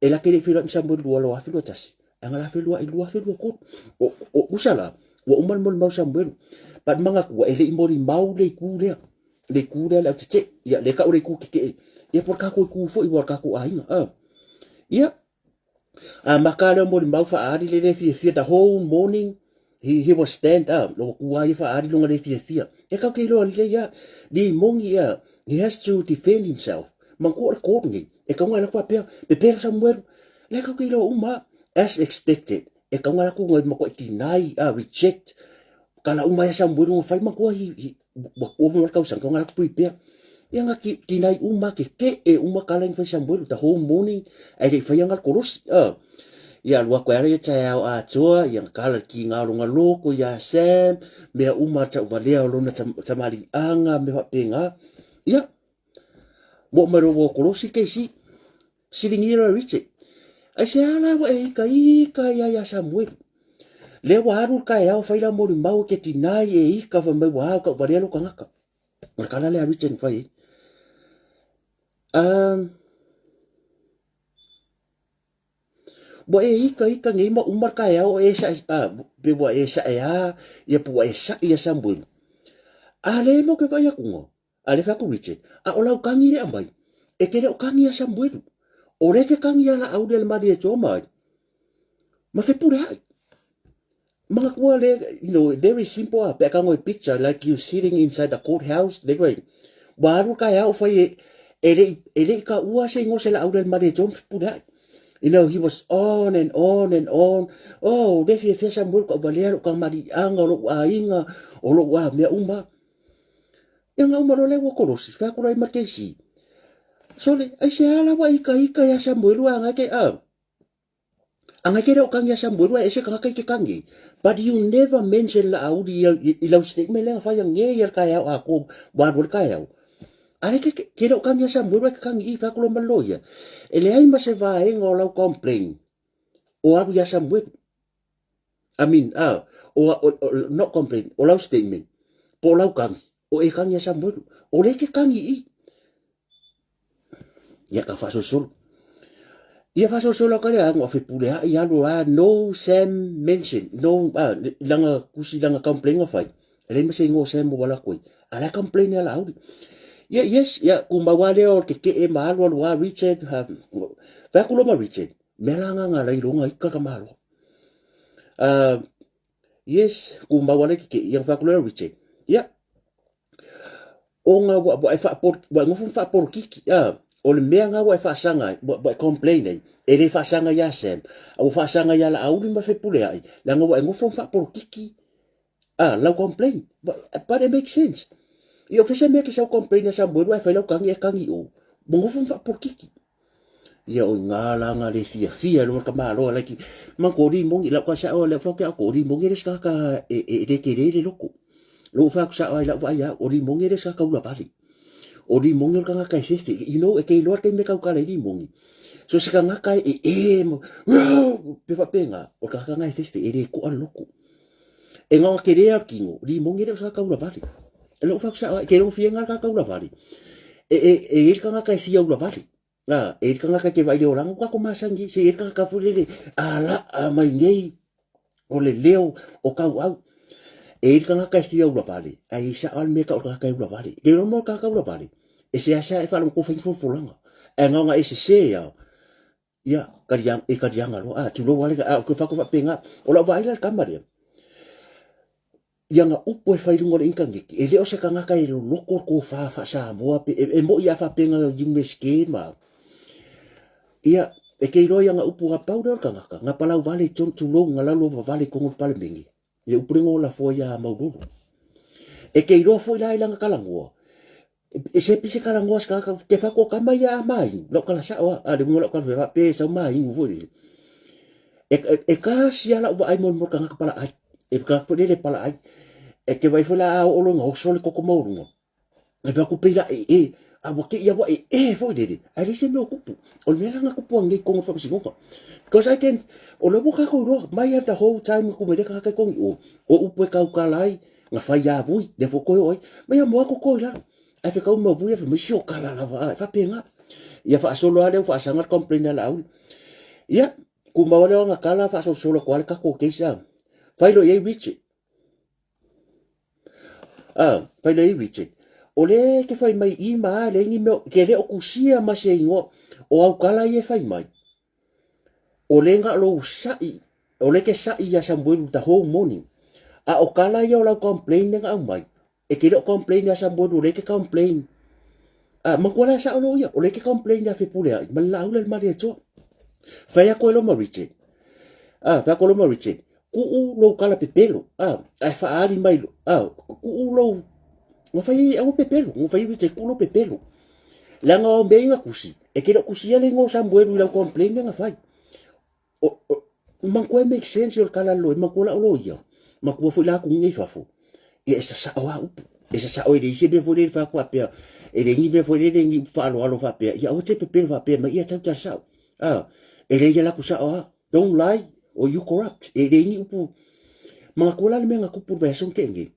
A: E la ke le whiroa i Samuelu lua loa whiroa tasi. Anga la whiroa i lua whiroa koro. O, o usa la, ua uma le molimau Samuelu. But mangatua e le i molimau le iku lea. Le itu lea le au tetee, ia, le kau le itu tetee. Ia po o le kākou itu foi ua o le kākou ʻāina. Ah. Ia, a maka lea o molimau faaali le le fiafia the whole morning he, he was stand up lo kua ia faaali longa le fiafia. E kau ke iloa lelei ia, li mongi ia, he has to defend himself. Manatua o le court nei, e kau ngai lako faapea, pepelo Samuelu, le kau ke iloa uma, as expected. E kau ngai lako ngai makuai deny, reject, kala uma ia Samuelu nga fai manatua he, he, ua ova ma le tausaga ka ngala prepare ia nga ki tinai uma ke ke e uma kala ing fai Samuelu the whole morning ai le fai nga kolosi ia alu aku ai taeao atoa ia nga kala ki nga longa loko ia Sam mea uma tau valea o lona tamaliʻaga me faapena ia mo mai lo kolosi keisi Siligia loa e Richard, Aisea la ua e ika ika ai ia Samuelu? Lea ua alu le kaeao fai la molimau e ke tinai e ika fai mai ua ao ka uvalea lou kangaka. O le kala lea a Richard na fai ai. Um, ua e ika ika nei ma uma le kaeao o e sae, pe ua e sae a, ia pe ua e saʻi ia Samuelu. A le mo ke vaai akuga, A le fai atu Richard, a o lau kagi lea mai, e te le o kagi a Samuelu. O le ke kagi a laau lea le malie e toa mai. Ma fepule ai. Manatua le, you know, very simple a, pe a kago e picture, like you sitting inside the courthouse, le koe, ua alu ka e ao fai e, e le, e le i ka ua se ingoa se laau lea le malie e toa ma fepule ai. You know, he was on and on and on. Oh, le fiafia Samuelu ka uvalea lou kamaliʻaga, o lou aiga, o lou a mea uma. Ia nga uma loa lea ua kolosi, fai atu la i ma KC. Sole, aisea la ua ika ika ia Samuelu a ngai ke a. A ngai ke leo kangi ia Samuelu a ese kangaka i ke kangi. But you never mention la auli i, i lau statement lea fai nge ia le kaeao a ko wa alu le kaeao. A le ke, ke leo kangi ia Samuelu a ke kangi i fai atu loa ma le loia. E leai ma se vaega o lau complain o alu ia Samuelu. I mean, o, o, o, not complain, o lau statement, po o lau kagi, o e kagi a Samuelu, o le ke kagi i. Ia ka faasolosolo. Ia faasolosolo ka le a ngā whepule a i alu a no Sam mention, no, langa kusi langa complain nga whai. E le mase ingoa Sam mo wala koe. A la complain ala auri. Ia, yes, ia, ku maua lea o ke ke e ma alu alu a Richard, ha, whai aku lo ma Richard, mea la nga nga lai longa ika ka malo. Yes, ku maua le ke ia whai aku lo Richard. Ia, o ngā wa, wa e whaapor, wa e ngofo whaaporokiki, o le mea ngā wa e whaasanga, wa, wa e complain ai, e le whaasanga ia Sam, a wa whaasanga ia la auli ma whepule ai, la ngā wa e ngofo whaaporokiki, lau complain, but it makes sense. I o fese mea ke sau complain a Samuelu ai whai lau kangi e kangi o, mo ngofo whaaporokiki. Ia o ngā la ngā le fia fia lo ka malo like man ko ri mongi la ka sa o le fa ke ko ri mongi le sa ka e e le ke le le loko. Lo fa ku sa ai la fa ia o ri mongi le sa ka ula vali. O Rimogi o le tagata e fefe. You know, e te iloa le taimi e tautala i Rimogi. So se tagata e e ma, pe faapena, o le tagata lena e fefe, e le toa le loto. E na ona tele lava o le tino, Rimogi e le o se tagata ulavale. E lou fai atu sao, e te iloa gofie lena le tagata ulavale. E, e, e i ai le tagata e fia ulavale. A, e i ai le tagata e te vaai i le olaga, ua tatou masani ai, se i ai le tagata foi lele, a laa mai nei, o le leo o tauau. E i ai le tagata e fia ulavale, ae i ai sao lava le mea e tau o le tagata e ulavale. Te iloa mo le tagata ulavale, e seasea e faalogo fai ni folafolaga. Ae na ona e sese lava, ia, kaliaga, e kaliaga loa, a, tulou lava le, a, ou te fai atu faapena. O lau vaai la i le tama lea, i ana upu e fai i luga o le initaneti, e le o se tagata e loloto le tofa faa-Samoa, pe, e, e moni a faapena Iunivesite ma, ia, e te iloa i ana upu na pau lea o le tagata, na palau vale i tonu, tulou, na lalova vale i totonu o le Palemene, i le upu lea na ou lafoa ia Maulolo. E te iloa foi la i lana talanoa, E se pise talanoa se tagata ke fai atu o tama ia a mainu lau tala sao a le uiga o lau tala fai pe sau mainu foi lele e, e, e kasi a lau vaai mo mo tagata pala ai e tagata foi lele pala ai e te vai foi la a oo loa ina oso le koko maualuga e fai atu pei la e e a ua te ia ua e e foi lele ae leai se mea o tupu o le mea la na tupu anei i totonu o le faamasinoga because I can o lea ua tatou iloa mai lava the whole time na tuu mai ai le tagata i totonu i o o upu e tautala ai Na fai a vui, lea foi toe oo ai. Mai a moa koko i lalo. Ae fekau ma vui, fai mai si o kala lava a, e faapena. Ia faasolo lava lea ua faasaga le complain a Laauli. Ia, tumau lava lea o ana tala faasolosolo atu lava le tatou case a. Fai loa i ai Richard. A, fai loa i ai Richard. O lea e te fai mai i ma a, leai ni mea, ke le o tusia ma se igoa o au tala ia e fai mai. O le na lou sa'i, o le te sa'i ia Samuelu the whole morning. A o kala ia o lau complain le na aumai, e te le o complain ia Samuelu, o le te complain. A, matua la sa'o lo ia, o le te complain ia Fepulea'i, ma le laau le mali atoa. Fai atu e lo ma Richard. A, fai atu e lo ma Richard, kuu lou kala pepelo, a, ae faaali mai, a, kuu lou, na fai ai, aua pepelo, na fai Richard, kuu lou pepelo. Leaga o mea ia na tusi, e te le o tusia le igoa o Samuelu i lau complaint lea na fai. O, o, manatua e make sense o le tala loi, manatua la o loia, matua foi la atunuu i fafo, ia e sasao a upu. E sasao e leai se mea foi lele fai atu faapea, e leai ni mea foi lele ni upu faaaloalo faapea, ia aua te pepelo faapea mai, ia tau tala sao. A, e leai ia latou sao a, don't lie or you corrupt. E leai ni upu, manatua la le mea na tupu i le vaiaso na tea nei.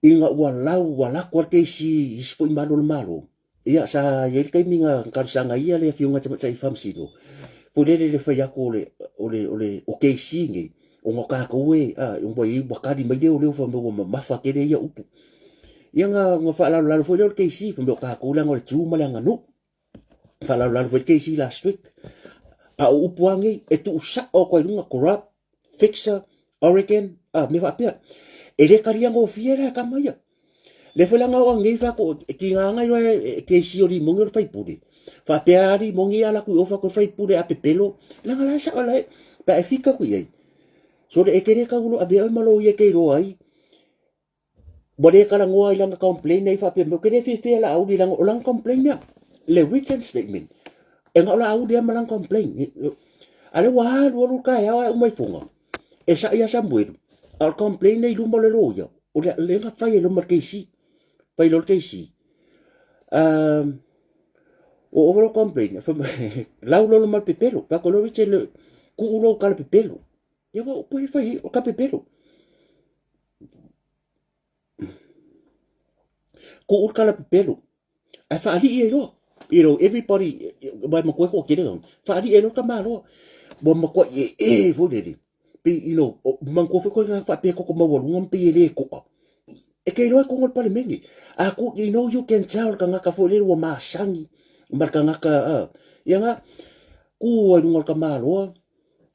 A: Ina ua lau, ua lako le keisi i isi foi malo o le Malo, ia sa i ai le taimi na talosaga ia le Afioga i le Tamaitai Faamasino, foi lele le fai atu o le, o le, o le, o keisi nei, ona o tatou e, a, ua i ai, ua tali mai leoleo fai mai ua mamafa tele ia upu. Ia na, na faalalolalo foi lea o le keisi, fai mai o tatou leaga o le tu ma le aganuu. Faalalolalo foi le keisi last week. A o upu lava nei, e tuusao atu ai i luga, corrupt, fixer, Oregon, a, mea faapea. E le talia gofie la e tama ia. Le foi la nga o angei fa ko ki nga nga yo e ke si o limogi o le faipule. Faapea a limogi ala ku o fa ko faipule a pepelo. La nga la sa la pa e fika ku iai. So le e kere ka ulo ave ma lo ia ke roa ai. Ua le talanoa i lana complaint nei faapea mai, ou te le fiafia Laauli leaga o lana complaint lea, le written statement, e na o Laauli lava ma lana complaint. A lea ua alu alu le taeao ae uma ifoga, e sa'i ia Samuelu, a o le complaint lea i luma o le loia, o le lea na fai ai loa ma le KC, fai loa le KC, um, o ova lou complaint, fai mai, lau loa ma le pepelo, fai atu loa Richard, tuu lou tala pepelo. Ia ua upu e fai o ka pepelo. Ko ur kala pepelo. Ai whaalii e roa. You know, everybody, mai makoe ko kere rang. Whaalii e roa ka māroa. Wa makoa i e e fo rere. Pe, you know, mankoa fo koe ngā whapea koko maualunga mpe e le koa. E kei roa kongo le palemene. A ko, you know, you can tell ka ngaka fo rere wa māsangi. Ma ka ngaka, uh, ia ngā, ku ai runga ka māroa,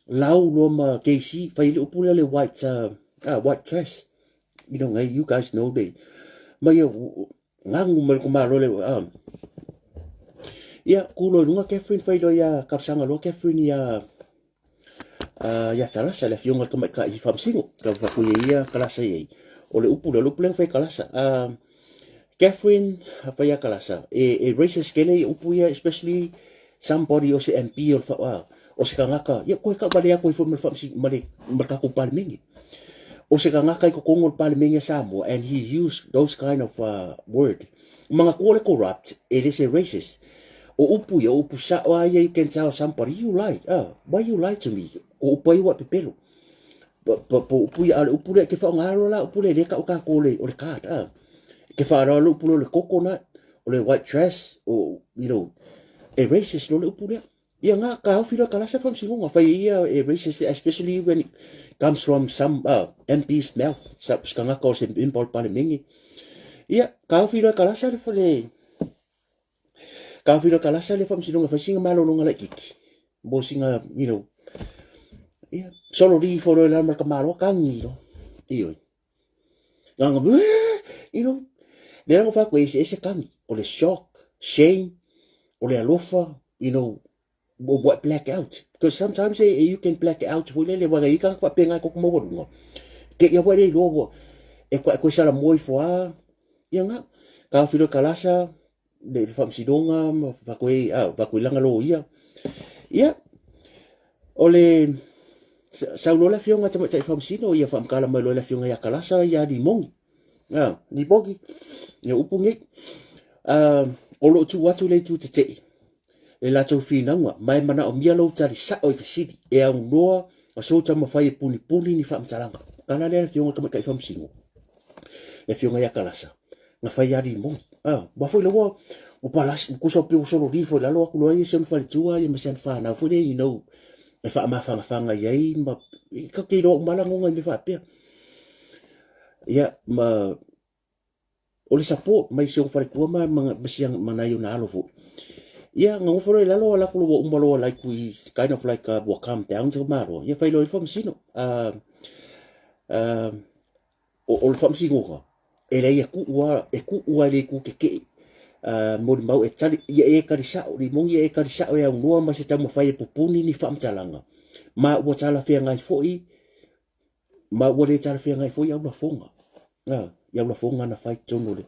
A: lau loa ma KC, fai le upu lea le white, white trash. You know, you guys know me. Ma ia, ngangu mai ko malo le, ia, ku loa i lunga Catherine, fai loa ia talosaga loa Catherine ia, ia Talasa, le afioga i le tamaitai faamasino. Tau fai atu ia Talasa i ai. O le upu lea, o le upu lea na fai e Talasa. Catherine fai ia Kalasa, e, e racist kele ia upu ia, especially somebody o se MP o le fa, o se tagata, ia koe ka wale aku i foi ma le whaamasi, ma le, ma le tatou palemene. O se tagata i totonu o le Palemene a Samoa and he used those kind of word. Manatua le corrupt e le se racist. O upu ia, o upu sao a ia you can tell somebody you lie. Why you lie to me? O upu ai ua pepelo. Po upu ia, a le upu lea ke whaonga alo la upu lea le ka o kākou le o le card. Ke whaara le upu le coconut, o le white trash, o, you know, e racist lo le upu lea. Ia nga ka ofi loa kalasa faamasinoga fai e ia e racist especially when it comes from some MP's mouth se tagata o se member o le palemene. Ia ka ofi loa kalasa le fale ka ofi loa kalasa le faamasinoga fai sina malologa laitiiti mo sina you know ia solo li ifo loa i lalo ma le tamaloa kagi loa. Ioe. Ganga, you know, lea na fai atu e eseese kagi, o le shock, shame, o le alofa, you know, what black out. Because sometimes you can black out foi lele, wala i ka faapena e koko maualuga. Ke ia wale iloa ua, e koe koe sala mua ifo a, ia nga, ka filo kalasa, le faamasinoga ma fakoe, a, fakoe langa loia. Ia, o le, sau loa le afioga tamaitai faamasino, ia faamakala mai loa le afioga ia Kalasa ia Limogi. A, Limogi, ia upu nei. A, o loo tuu atu le itu tetee, le latou finauga, ma e manaomia lou tali sao i fesili, e aunoa ma sou taumafai e punipuni ni faamatalaga. Tala lea le afioga tamaitai faamasino, le afioga ia Kalasa. Na fai a Limogi. A, ua foi laua, ua palasi, ua kusa pe ua sololi foi lalo aku loa ia si ona faletua ia ma si ana whanau foi lea, you know, e whaamawhangawhanga i ai, ma, i ka kei roa umala ngonga i me whaapea. Ia, ma, o le support mai si ona faletua ma, ma, ma si ana, ma nai ona alo foi. Ia, nga ngofo loa i lalo, ala aku loa ua uma loa like we kind of like ua calm down sa malo. Ia, fai loa i le faamasino. O le faamasinoga, e leai e kuu a, e kuu a i le itu tetee, molimau e tali, ia e tali sao, Limogi ia e tali sao e aunoa ma se taumafai e pupuni ni faamatalaga, ma ua talafeagai foi, ma ua le talafeagai foi au lafoga, i au lafoga na fai i totonu o le,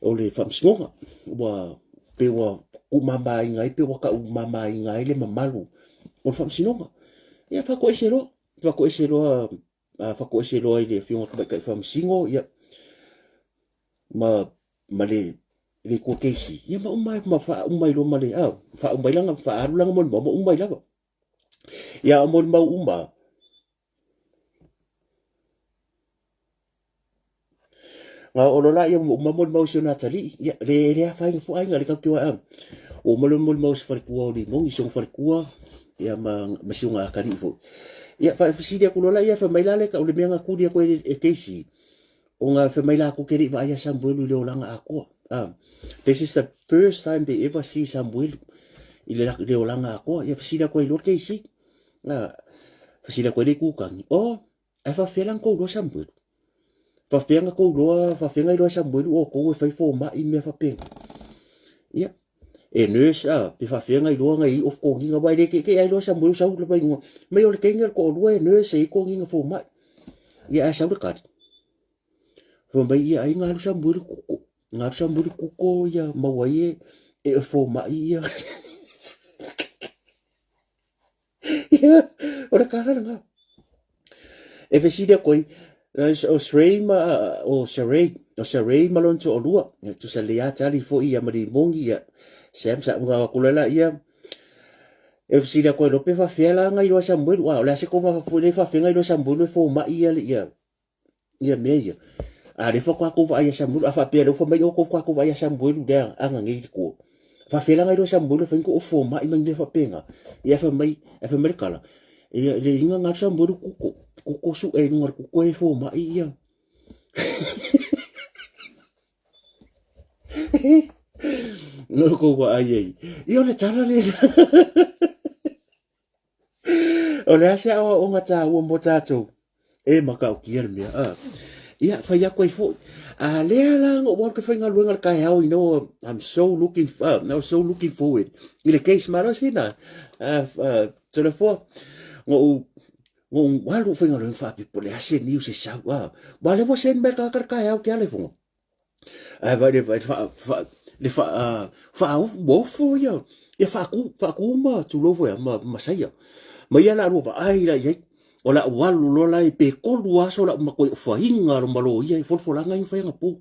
A: o le faamasinoga, ua, pe ua tuumamaina ai, pe ua taumamaina ai le mamalu o le faamasinoga. Ia faatoese loa, faatoese loa faatoese loa i le Afioga Tamaitai Faamasino, ia, ma, ma le, le kua keisi, ia ma uma, ma faauma ai loa ma le, a, faauma ai lana, faaalu lana molimau, ma uma ai lava. Ia, o molimau uma, Nga o lola ia uma molimau si ona atalii, ia, le, le afaina fua aiga, le tau te oa, ua uma le molimau si falekua o Limogi, si ona falekua, ia ma, ma si ona atalii foi. Ia, faafesili atu lola ia, fai mai la le, o le mea na tuli atu e, e Casey, ona fai mai latou ke le i vaai ia Samuelu i le olaga atoa. This is the first time they ever see Samuelu i le, le olaga atoa. Ia, fesili atu ai loa Casey. Fesili atu ai le Kukani, oh, Ae faafefea la na tou iloa Samuelu? Faafefea na tou iloa, faafefea na iloa e Samuelu outou e fai fomai mea faapena? Ia, e nurse a, pe faafefea na iloa na i ai off toniga, aua e le tietie a iloa Samuelu sau lava i luga. Mai o le teine o le toalua e nurse e i ai toniga fomai. Ia ae sau le tali. Fai mai ia ai na alu Samuelu kuko. Na alu Samuelu kuko ia maua ai e, e fomai ia. Ia, o le kala lena. E fesili atu ai, o Shrey ma, o Sherey, o Sherey ma lona toalua, e tusa lelei lava tali foi ia ma Limogi, ia, Sam sa una atu loa laia, e fesili atu ai loa pe faafefea la na iloa e Samuelu, a o le a se tou mafaufau i le faafefea na iloa e Samuelu e fomai ia, ia, ia mea ia. A lea faatoa tou vaai ia Samuelu, a faapea lea ua fai mai outou faatoa tou vaai ia Samuelu lea aga nei i le tua. Faafefea la iloa Samuelu e fai ni tou fomai ma ni mea faapena. Ia fai mai, ae fai mai le tala, ia le inga na Samuelu kuko, kuko sue i luga o le kuko e fomai ia. No kou vaai ai. Ia o le tala lena. O le a se aoaoga taua mo tatou? E matautia le mea. Ia, fai atu ai foi. A lea la na ou alu ke faigaluega le taeao, you know, I'm so looking, I was so looking forward i le case malosi na. Toleafoa, na ou, na ou alu ou faigaluega faapea, po o le a se news e sau. Aua lea ua send mai le tagata le taeao ke ala ifoga. Ae vai le vai fa fa le fa fa ofo ia ia faaku faaku ma tulou foi ma ma saia. Ma ia la lua vaai la i ai. O la'u alu loa la i pe kolu aso la'u matua ofaina lo ma loia i folafolaga ia na fai anapo.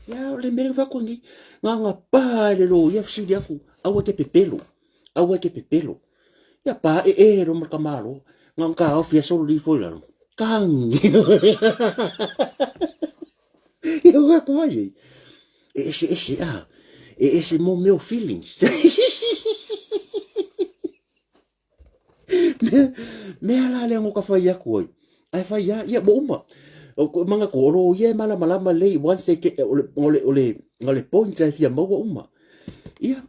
A: Ia o le mea lea na fai atu nei, na ona pa e le loia fesili atu, aua e te pepelo, aua e te pepelo. Ia pa e e lo ma le tamaloa, na ona taofi lava sololi ifo i lalo, tagi. Ia ua atu ai ei, e eseese a, e ese mo mea o feelings. Mea, mea la lea no ka fai atu ai. Ae fai a, ia, ua uma. O ko manatu, o lo ia e malamalama lelei, once they get, o le, o le, o le, o le point e fia maua uma. Ia,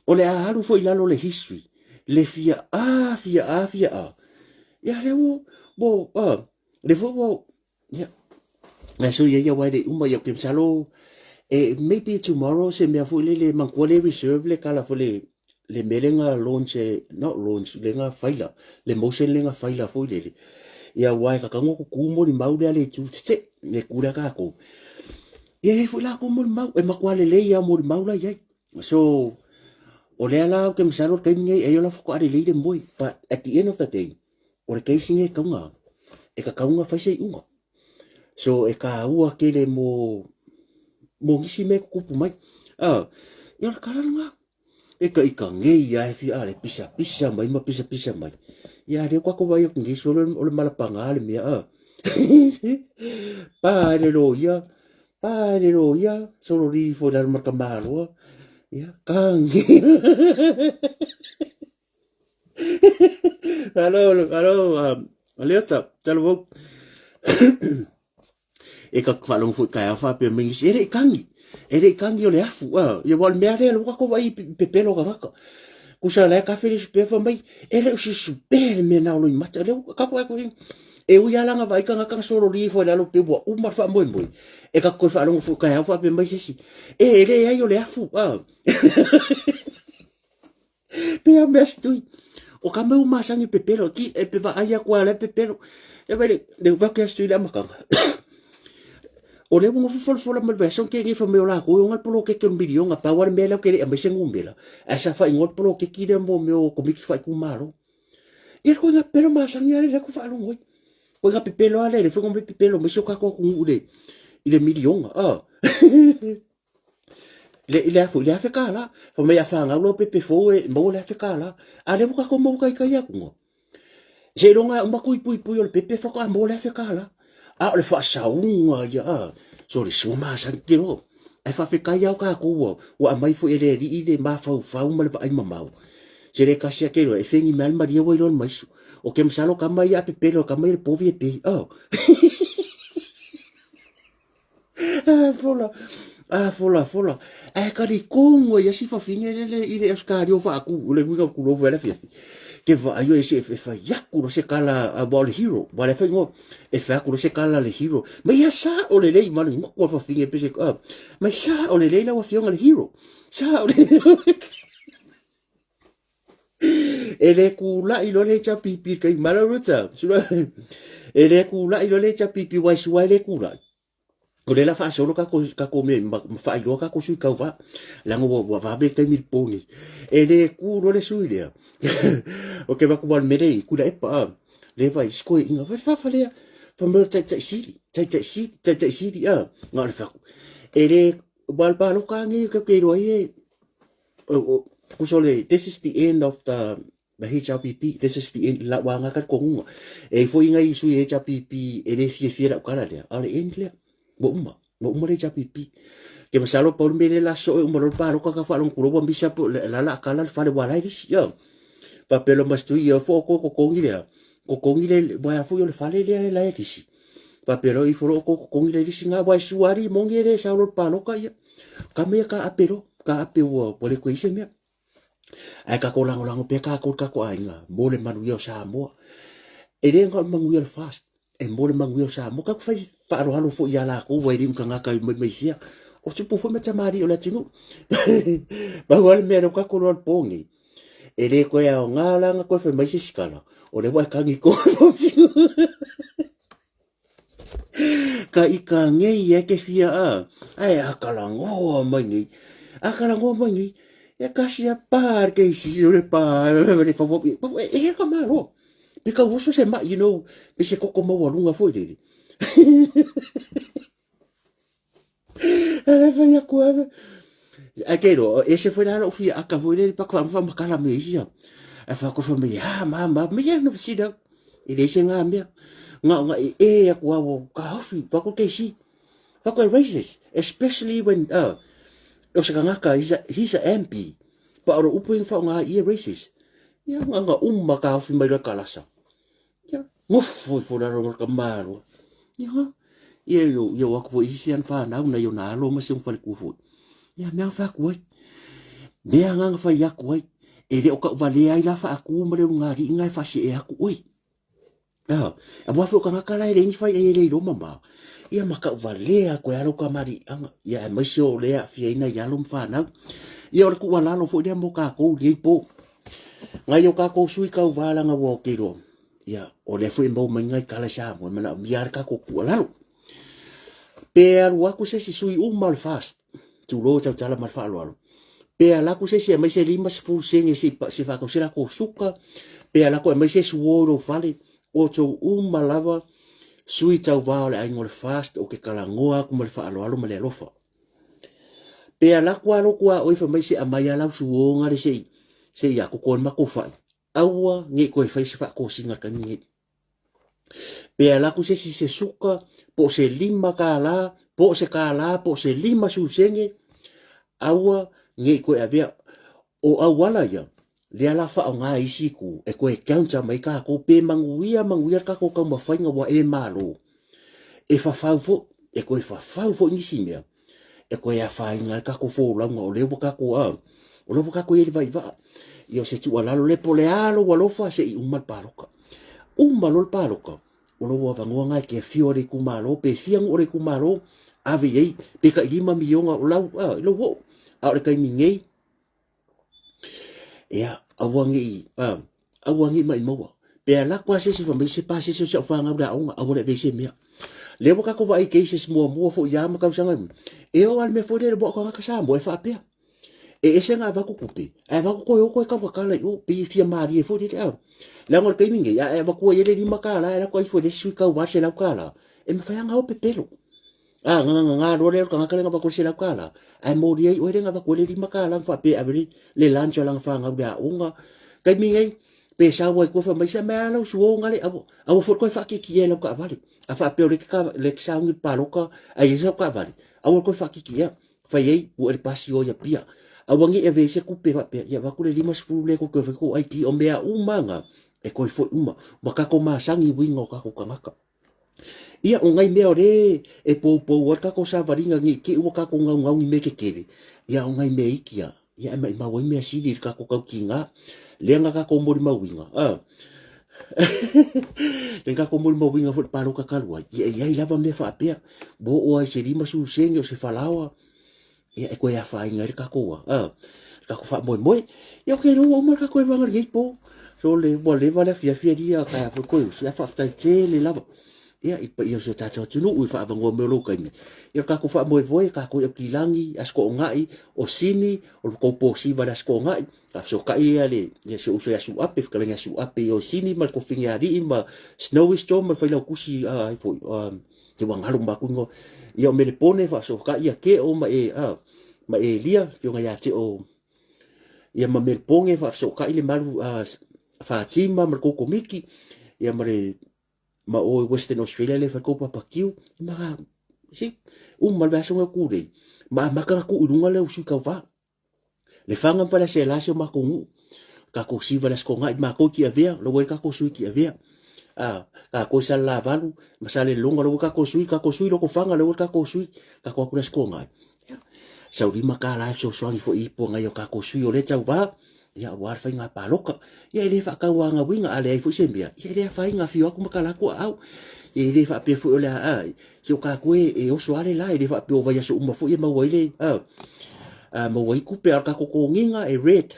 A: o le a alu foi i lalo le history, le fia a, fia a, fia a. Ia, lea ua, ua, a, le foi ua, ia, ae so ia ia wai le uma, ia, ke masalo, e, maybe tomorrow se mea foi lele, manatua le reserve le kala foi le, le mea lea na launch e, not launch, le na faila, le motion le na faila foi lele. Ia aua e tatau ona tutu molimau lea le itu tete, le itu lea tatou. Ia e i ai foi latou molimau, e matua lelei lava molimau la i ai. So, o lea la ou te masalo le taimi nei, e ola faatoa lelei le moe, but at the end of the day, o le case nei e tatau ona, e tatau ona fai se iuga. So, e taua tele mo, mo nisi mea e tutupu mai. Ah, ia o le tala lena. E ka ika nei a e fia le pisa pisa mai ma pisa pisa mai. Ia lea ua tatou vaai atu nei solo o le malapanga le mea a. Pa le loia, pa le loia, solo li ifo i lalo ma le tamaloa. Ia, kagi. Alo, alo, Leota, talo vau. E ka faalogo foi taeao faapea mai nisi, e le i kagi, e le i kagi o le afu, a, ia aua o le mea lea ua tatou vaai i pepelo o tagata. Kusa la e kafe le isi pea fai mai, e le o susu pea le mea na o Loimata, lea ua tatou vaai atu i, e ui lava la na vaai tagata na sololi ifo i lalo pei ua uma le faamoemoe, e tatou toe faalogo foi taeao faapea mai se isi, e, e leai o le afu, a. Pei a mea stui. O ka mea ua masani pepelo, ki e pe vaai atu a le pepelo. E vai le le va ke stui le amakanga. O le ua fofolo mai le vaiaso ke ngi fa mai o lakou e ona le poloketi o le miliona pau a le mea lea ou te le i aumai se numera ae sa faaigoa le poloketi lea mo mea o komiti faaitumalo. Ia le koiga pepelo masani a lea lea ku faalogo ai. Koiga pepelo a lea lea foi na pepelo mai si o tatou atunuu i le i le miliona. Ah. Le, i le afu, i le $1,000. Fai mai a fanau lau pepe fou e maua le $1,000. A lea ua tatou maua taitai atu no. Seiloga e uma tuipuipui o le pepe faatoa maua le $1,000. A o le faasauga ia, a, so le sua masani te loa. Ae faafetai lava o tatou ua, ua aumai foi e le Alii le mafaufau ma le vaai mamao. Se le tasi ake loa, e fegi mai lava le malie ua iloa le maisu. O ke masalo tama ia a pepelo, o tama ia le povi e pei. Oh. Ah, fola. Ah, fola, fola. Ae talitonu ai si fafine le le i le Australia o faaku, le uiga o kulovu ai le afiafi. Ke vaai o e se e fai aku lo se kala a wa o le hero. Wa le fai ngo e fai aku lo se kala le hero. Mai ia sa o le lei ma le ngoko a fafine pe se ah. Mai sa o le lei lau afioga le hero. Sa o le E le kulaʻi loa le HRPP kai mala ruta. E le kulaʻi loa le HRPP wai sua e le kulaʻi. O lea la faasolo kako kako me ma faailoa kako sui tauva. Leaga ua ua vave le taimi i le po nei. E le ku loa le sui lea. O ke vaku wale mele i kula epa a. Le vai skoe inga vai fafa lea. Fa mai o le taitai sili, taitai sili, taitai sili a. Nga o le faku. E le wale paloka nge ke ke iloa ai e kusa o le this is the end of the the HRPP, this is the end, la ua ngaka le konuga. E i foi ngai sui HRPP e le fiafia lau kala lea, a o le end lea, ua uma, ua uma le HRPP. Ke masalo pau le mea lea la so e uma loa le paloka ka faalogo kulo ua misa po la la kala le fale ua lai lisi, ia. Papelo mas tui ia fo ko kokongi lea, kokongi le waia foi o le fale lea e la e lisi. Papelo i folo ko kokongi le lisi ngā wai suari mongi e le sao lo le paloka ia. Ka mea ka ape lo, ka ape ua, ua le koe i se mea. Ae kako lagolago pea kākou i le kākou aiga mo le manuia o Samoa. E le na o le manuia o le FAST, e mo le manuia o Samoa. Ka fai faaaloalo foi iā lakou ua e le tagata mai mai fea. O tupu foi ma tamalii o le atunuu. Pau lava le mea lea ua tatou iloa i le po nei, e le toe aoga la ona toe fai mai se isi tala, o lea ua e kagi Ka ika nei e ke fia a, ae a kalagoa mai nei, a kalagoa mai nei, e kasi a pa le keisi, o le pa, le fa e, e ka malo. Pe kau oso se maʻi, you know, pe se koko maualuga foi lele. Ele fai aku ave. Ai ke ro, e se foi la lo fia aka foi lele pa kwa fa makala me isia. E fa ko fa me ha ma ma me ya no sida. E le se nga mea. Nga nga e e aku awo ka hofi pa ko ke si. Pa ko racist, especially when o se kangaka he's a MP. Pa oro upu ing fa nga ie racist. Ia nga nga umma ka hofi mai lo kalasa. Ia, ngofo ifo lalo ma ka malo. Ia, ia yo yo aku fo isi an whanau na yo na alo ma si fale ku fo. Ia mea fa ku ai. Mea nga nga fai aku ai. E le o ka vale ai la fa aku ma le nga ri nga fa si e aku oi. Ah, a wa fo ka nga kala e le ni fai e le ro mama. Ia ma ka vale aku e alo ka mari anga. Ia e mai se o le a fia ina i alo mwhanau. Ia o le ku alalo fo ia mo ka kou lei po. Ngai o kākou sui kau vālanga ua o ke roa. Ia, o lea foi mau mai ngai kala sa mo mana mia le kākou kua lalo. Pe alu aku se si sui uma o le fast. Tu lo tau tala ma le whaaloalo. Pe ala aku se si e mai se 50 senge se se whakau se lako suka. Pe ala aku e mai se suo ro fale. O tou uma lava sui tau vā o le aiga o le fast o ke kalangoa aku ma le whaaloalo ma le alofa. Pe ala ku alo ku a oi fa mai se amai ala su o ngare se se ia ko kon ma ko fai. Aua nge ko e fai se fa ko singa ka nge. Pe ala ku se si se suka po se lima ka la po se ka la po se lima su senge aua nge ko e avea o auala ia lea la faaaoga isi ku e koe counter mai kākou pe manuia manuia le kākou taumafaiga ua e malo e fafau foi e koe fafau foi nisi mea e koe afaina ai le kākou folauga o lea ua kākou a o lea ua kākou i ai le vaivaa ia o se tuualalo lea po o le a lou alofa se i uma le paloka uma loa le paloka o lou avanoa na e te afio i le itumalo pe fia nuu o le itumalo ave i ai pe tai lima miliona o lau a i lou oo a o le taimi nei Ia, aua ne i, aua ne i maʻimau. Pe alu atu lava se isi fai mai se pasese o si au fanau i le aoga, aua le avea i se mea. Lea ua tatou vaai i cases muamua foi ia ma tausaga uma, e oo lava i le mea foi lele ua o tagata Samoa e faapea, e ese ona avatu tupe, ae avatu toe o toe tautatala i o, pei e fia malie foi lele. Leaga o le taimi nei, a e avatua i ai le $5 e alu atu ifo i le isi sui tauva le $100, e mafai lava ona o pepelo. A, gagagagā loa lea o le tagata lea na avatu ai le $100, ae moli ai oe lea na avatu ai le $5 ma faapea e ave le, le lunch a lana fanau i le aoga. Taimi nei, pe sau ai tua fai mai, se mea a lau suo gale, aua, aua foi le toe faatietie i lau taavale. A faapea o lea e te, lea e te sauni i le paloka ae i ai sau taavale, aua le toe faatietie. Fai ai, ua e le pasi o i Apia. Aua ne i ave ai se tupe faapea, ia avatu le 50 lea tou toe fai tou ID. O mea uma na, e toe foi uma. Ua tatou masani i uiga o tatou tagata. Ia, o nai mea o lea e poupou ai le tatou savaliga ne i te i ua tatou naunau i mea tetele, ia o nai mea iti lava, ia e maumau ai mea sili i le tatou tautiga lea na tatou molimauina. Lea na tatou molimauina foi i le palota talu ai, ia e i ai lava mea faapea, ua oo lava i se 50 sene o se falaoa, ia e toe afaina ai le tatou a le tatou faamoemoe. Ia ou te iloa ua uma le tatou evaga i lenei po. So le ua leva le afiafi alii a taea foi toe usu, ae faafetai tele lava. Ia i paia o si o tatou atunuu i faaavanoa mai o lou taimi. Ia o le tatou faamoemoe, tatou i Aukilagi, Aso Toonai, o Sini, o le tou po siva i le Aso Toonai, faafesootai ia le ia si ou uso ia Suape, fetalaiga ia Suape i o i Sini ma le Kofine Alii ma Snowy Storm ma le Failautusi a ai foi te ua galo ma aku ingoa. Ia o Melepone faafesootai ia Keo ma e a ma Elia, afioga ia Teo ia ma Melepone faafesootai le malu a Fatima ma le kou komiti ia ma le ma o i Western Australia le fai kou papakiu ma si uma le vaiaso nei ku lei ma amata na tuu i luga le usui tauva. Le fanga ma Faleaseela si o makou nuu. Kakou siva le Aso Toonai makou i Tiavea, lo ua i ai kakou sui i Tiavea. A, kakou i Salelavalu ma Salelologa, lo ua i kakou sui, kakou sui Lotofaga, lo ua i kakou sui, kakou atu le Aso Toonai. Ia, sau $5 e fesoasoani foi i ipu a nai o kakou sui o lea tauva, ia aua le faiga paloka. Ia e le faatauagauina, a leai foi se mea, ia e le afaina, afio atu ma tala atu aau. Ia e le faapea foi o le a, si o tatou e, e oso lava le la, e le faapea o vaiaso uma foi e maua ai le, a, a maua ai tupe, a o le tatou toniga e red.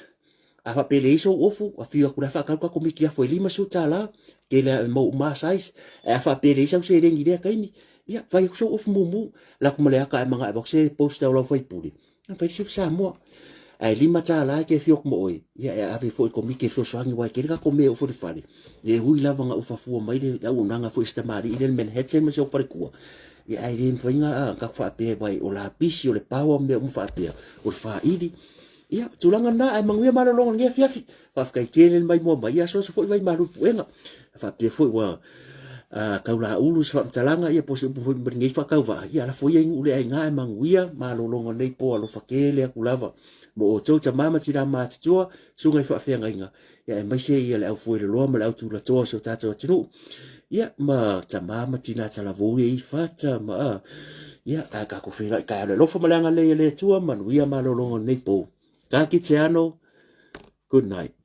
A: A faapea e leai sou ofu, afio atu la faatau tatou mitiafu e $50, tele lava e maua uma lava size. Ae a faapea e leai sau seleni i lea taimi, ia fai atu sou ofu mumu, alu atu ma le ata e manao e avatu se poster o lau faipule, na fai le Samoa. Ae $5 e te afio atu ma oe, ia e ave foi i komiti e fesoasoani aua e tele tatou mea e oo foi i le fale. Ia e ui lava na ofa fua mai le auaunaga foi a si tamalii lea i le Manhattan ma si au faletua, ia ae le mafai ona tatou faapea aua o lapisi, o le power ma mea uma faapea, o le faili. Ia, o tulaga lena, ae manuia malologa i lenei afiafi. Faafetai tele le maimoa mai, ia asuasu foi vaimalu i puega. Faapea foi ua taulaulu se faamatalaga, ia po o se upu foi ma lenei faatauvaa, ia lafo ia i nuu le aiga, ae manuia malologa o lenei po, alofa tele atu lava mo outou tama ma tina matutua, susuga i faafeagaiga, ia aemaise ia le aufueloloa ma le autulatoa o si o tatou atunuu, ia ma tama ma tina talavou ia i fata ma ia ae tatou feiloai taeao le alofa ma le agalelei o le Atua, manuia malologa o lenei po. Ka kite ano, good night.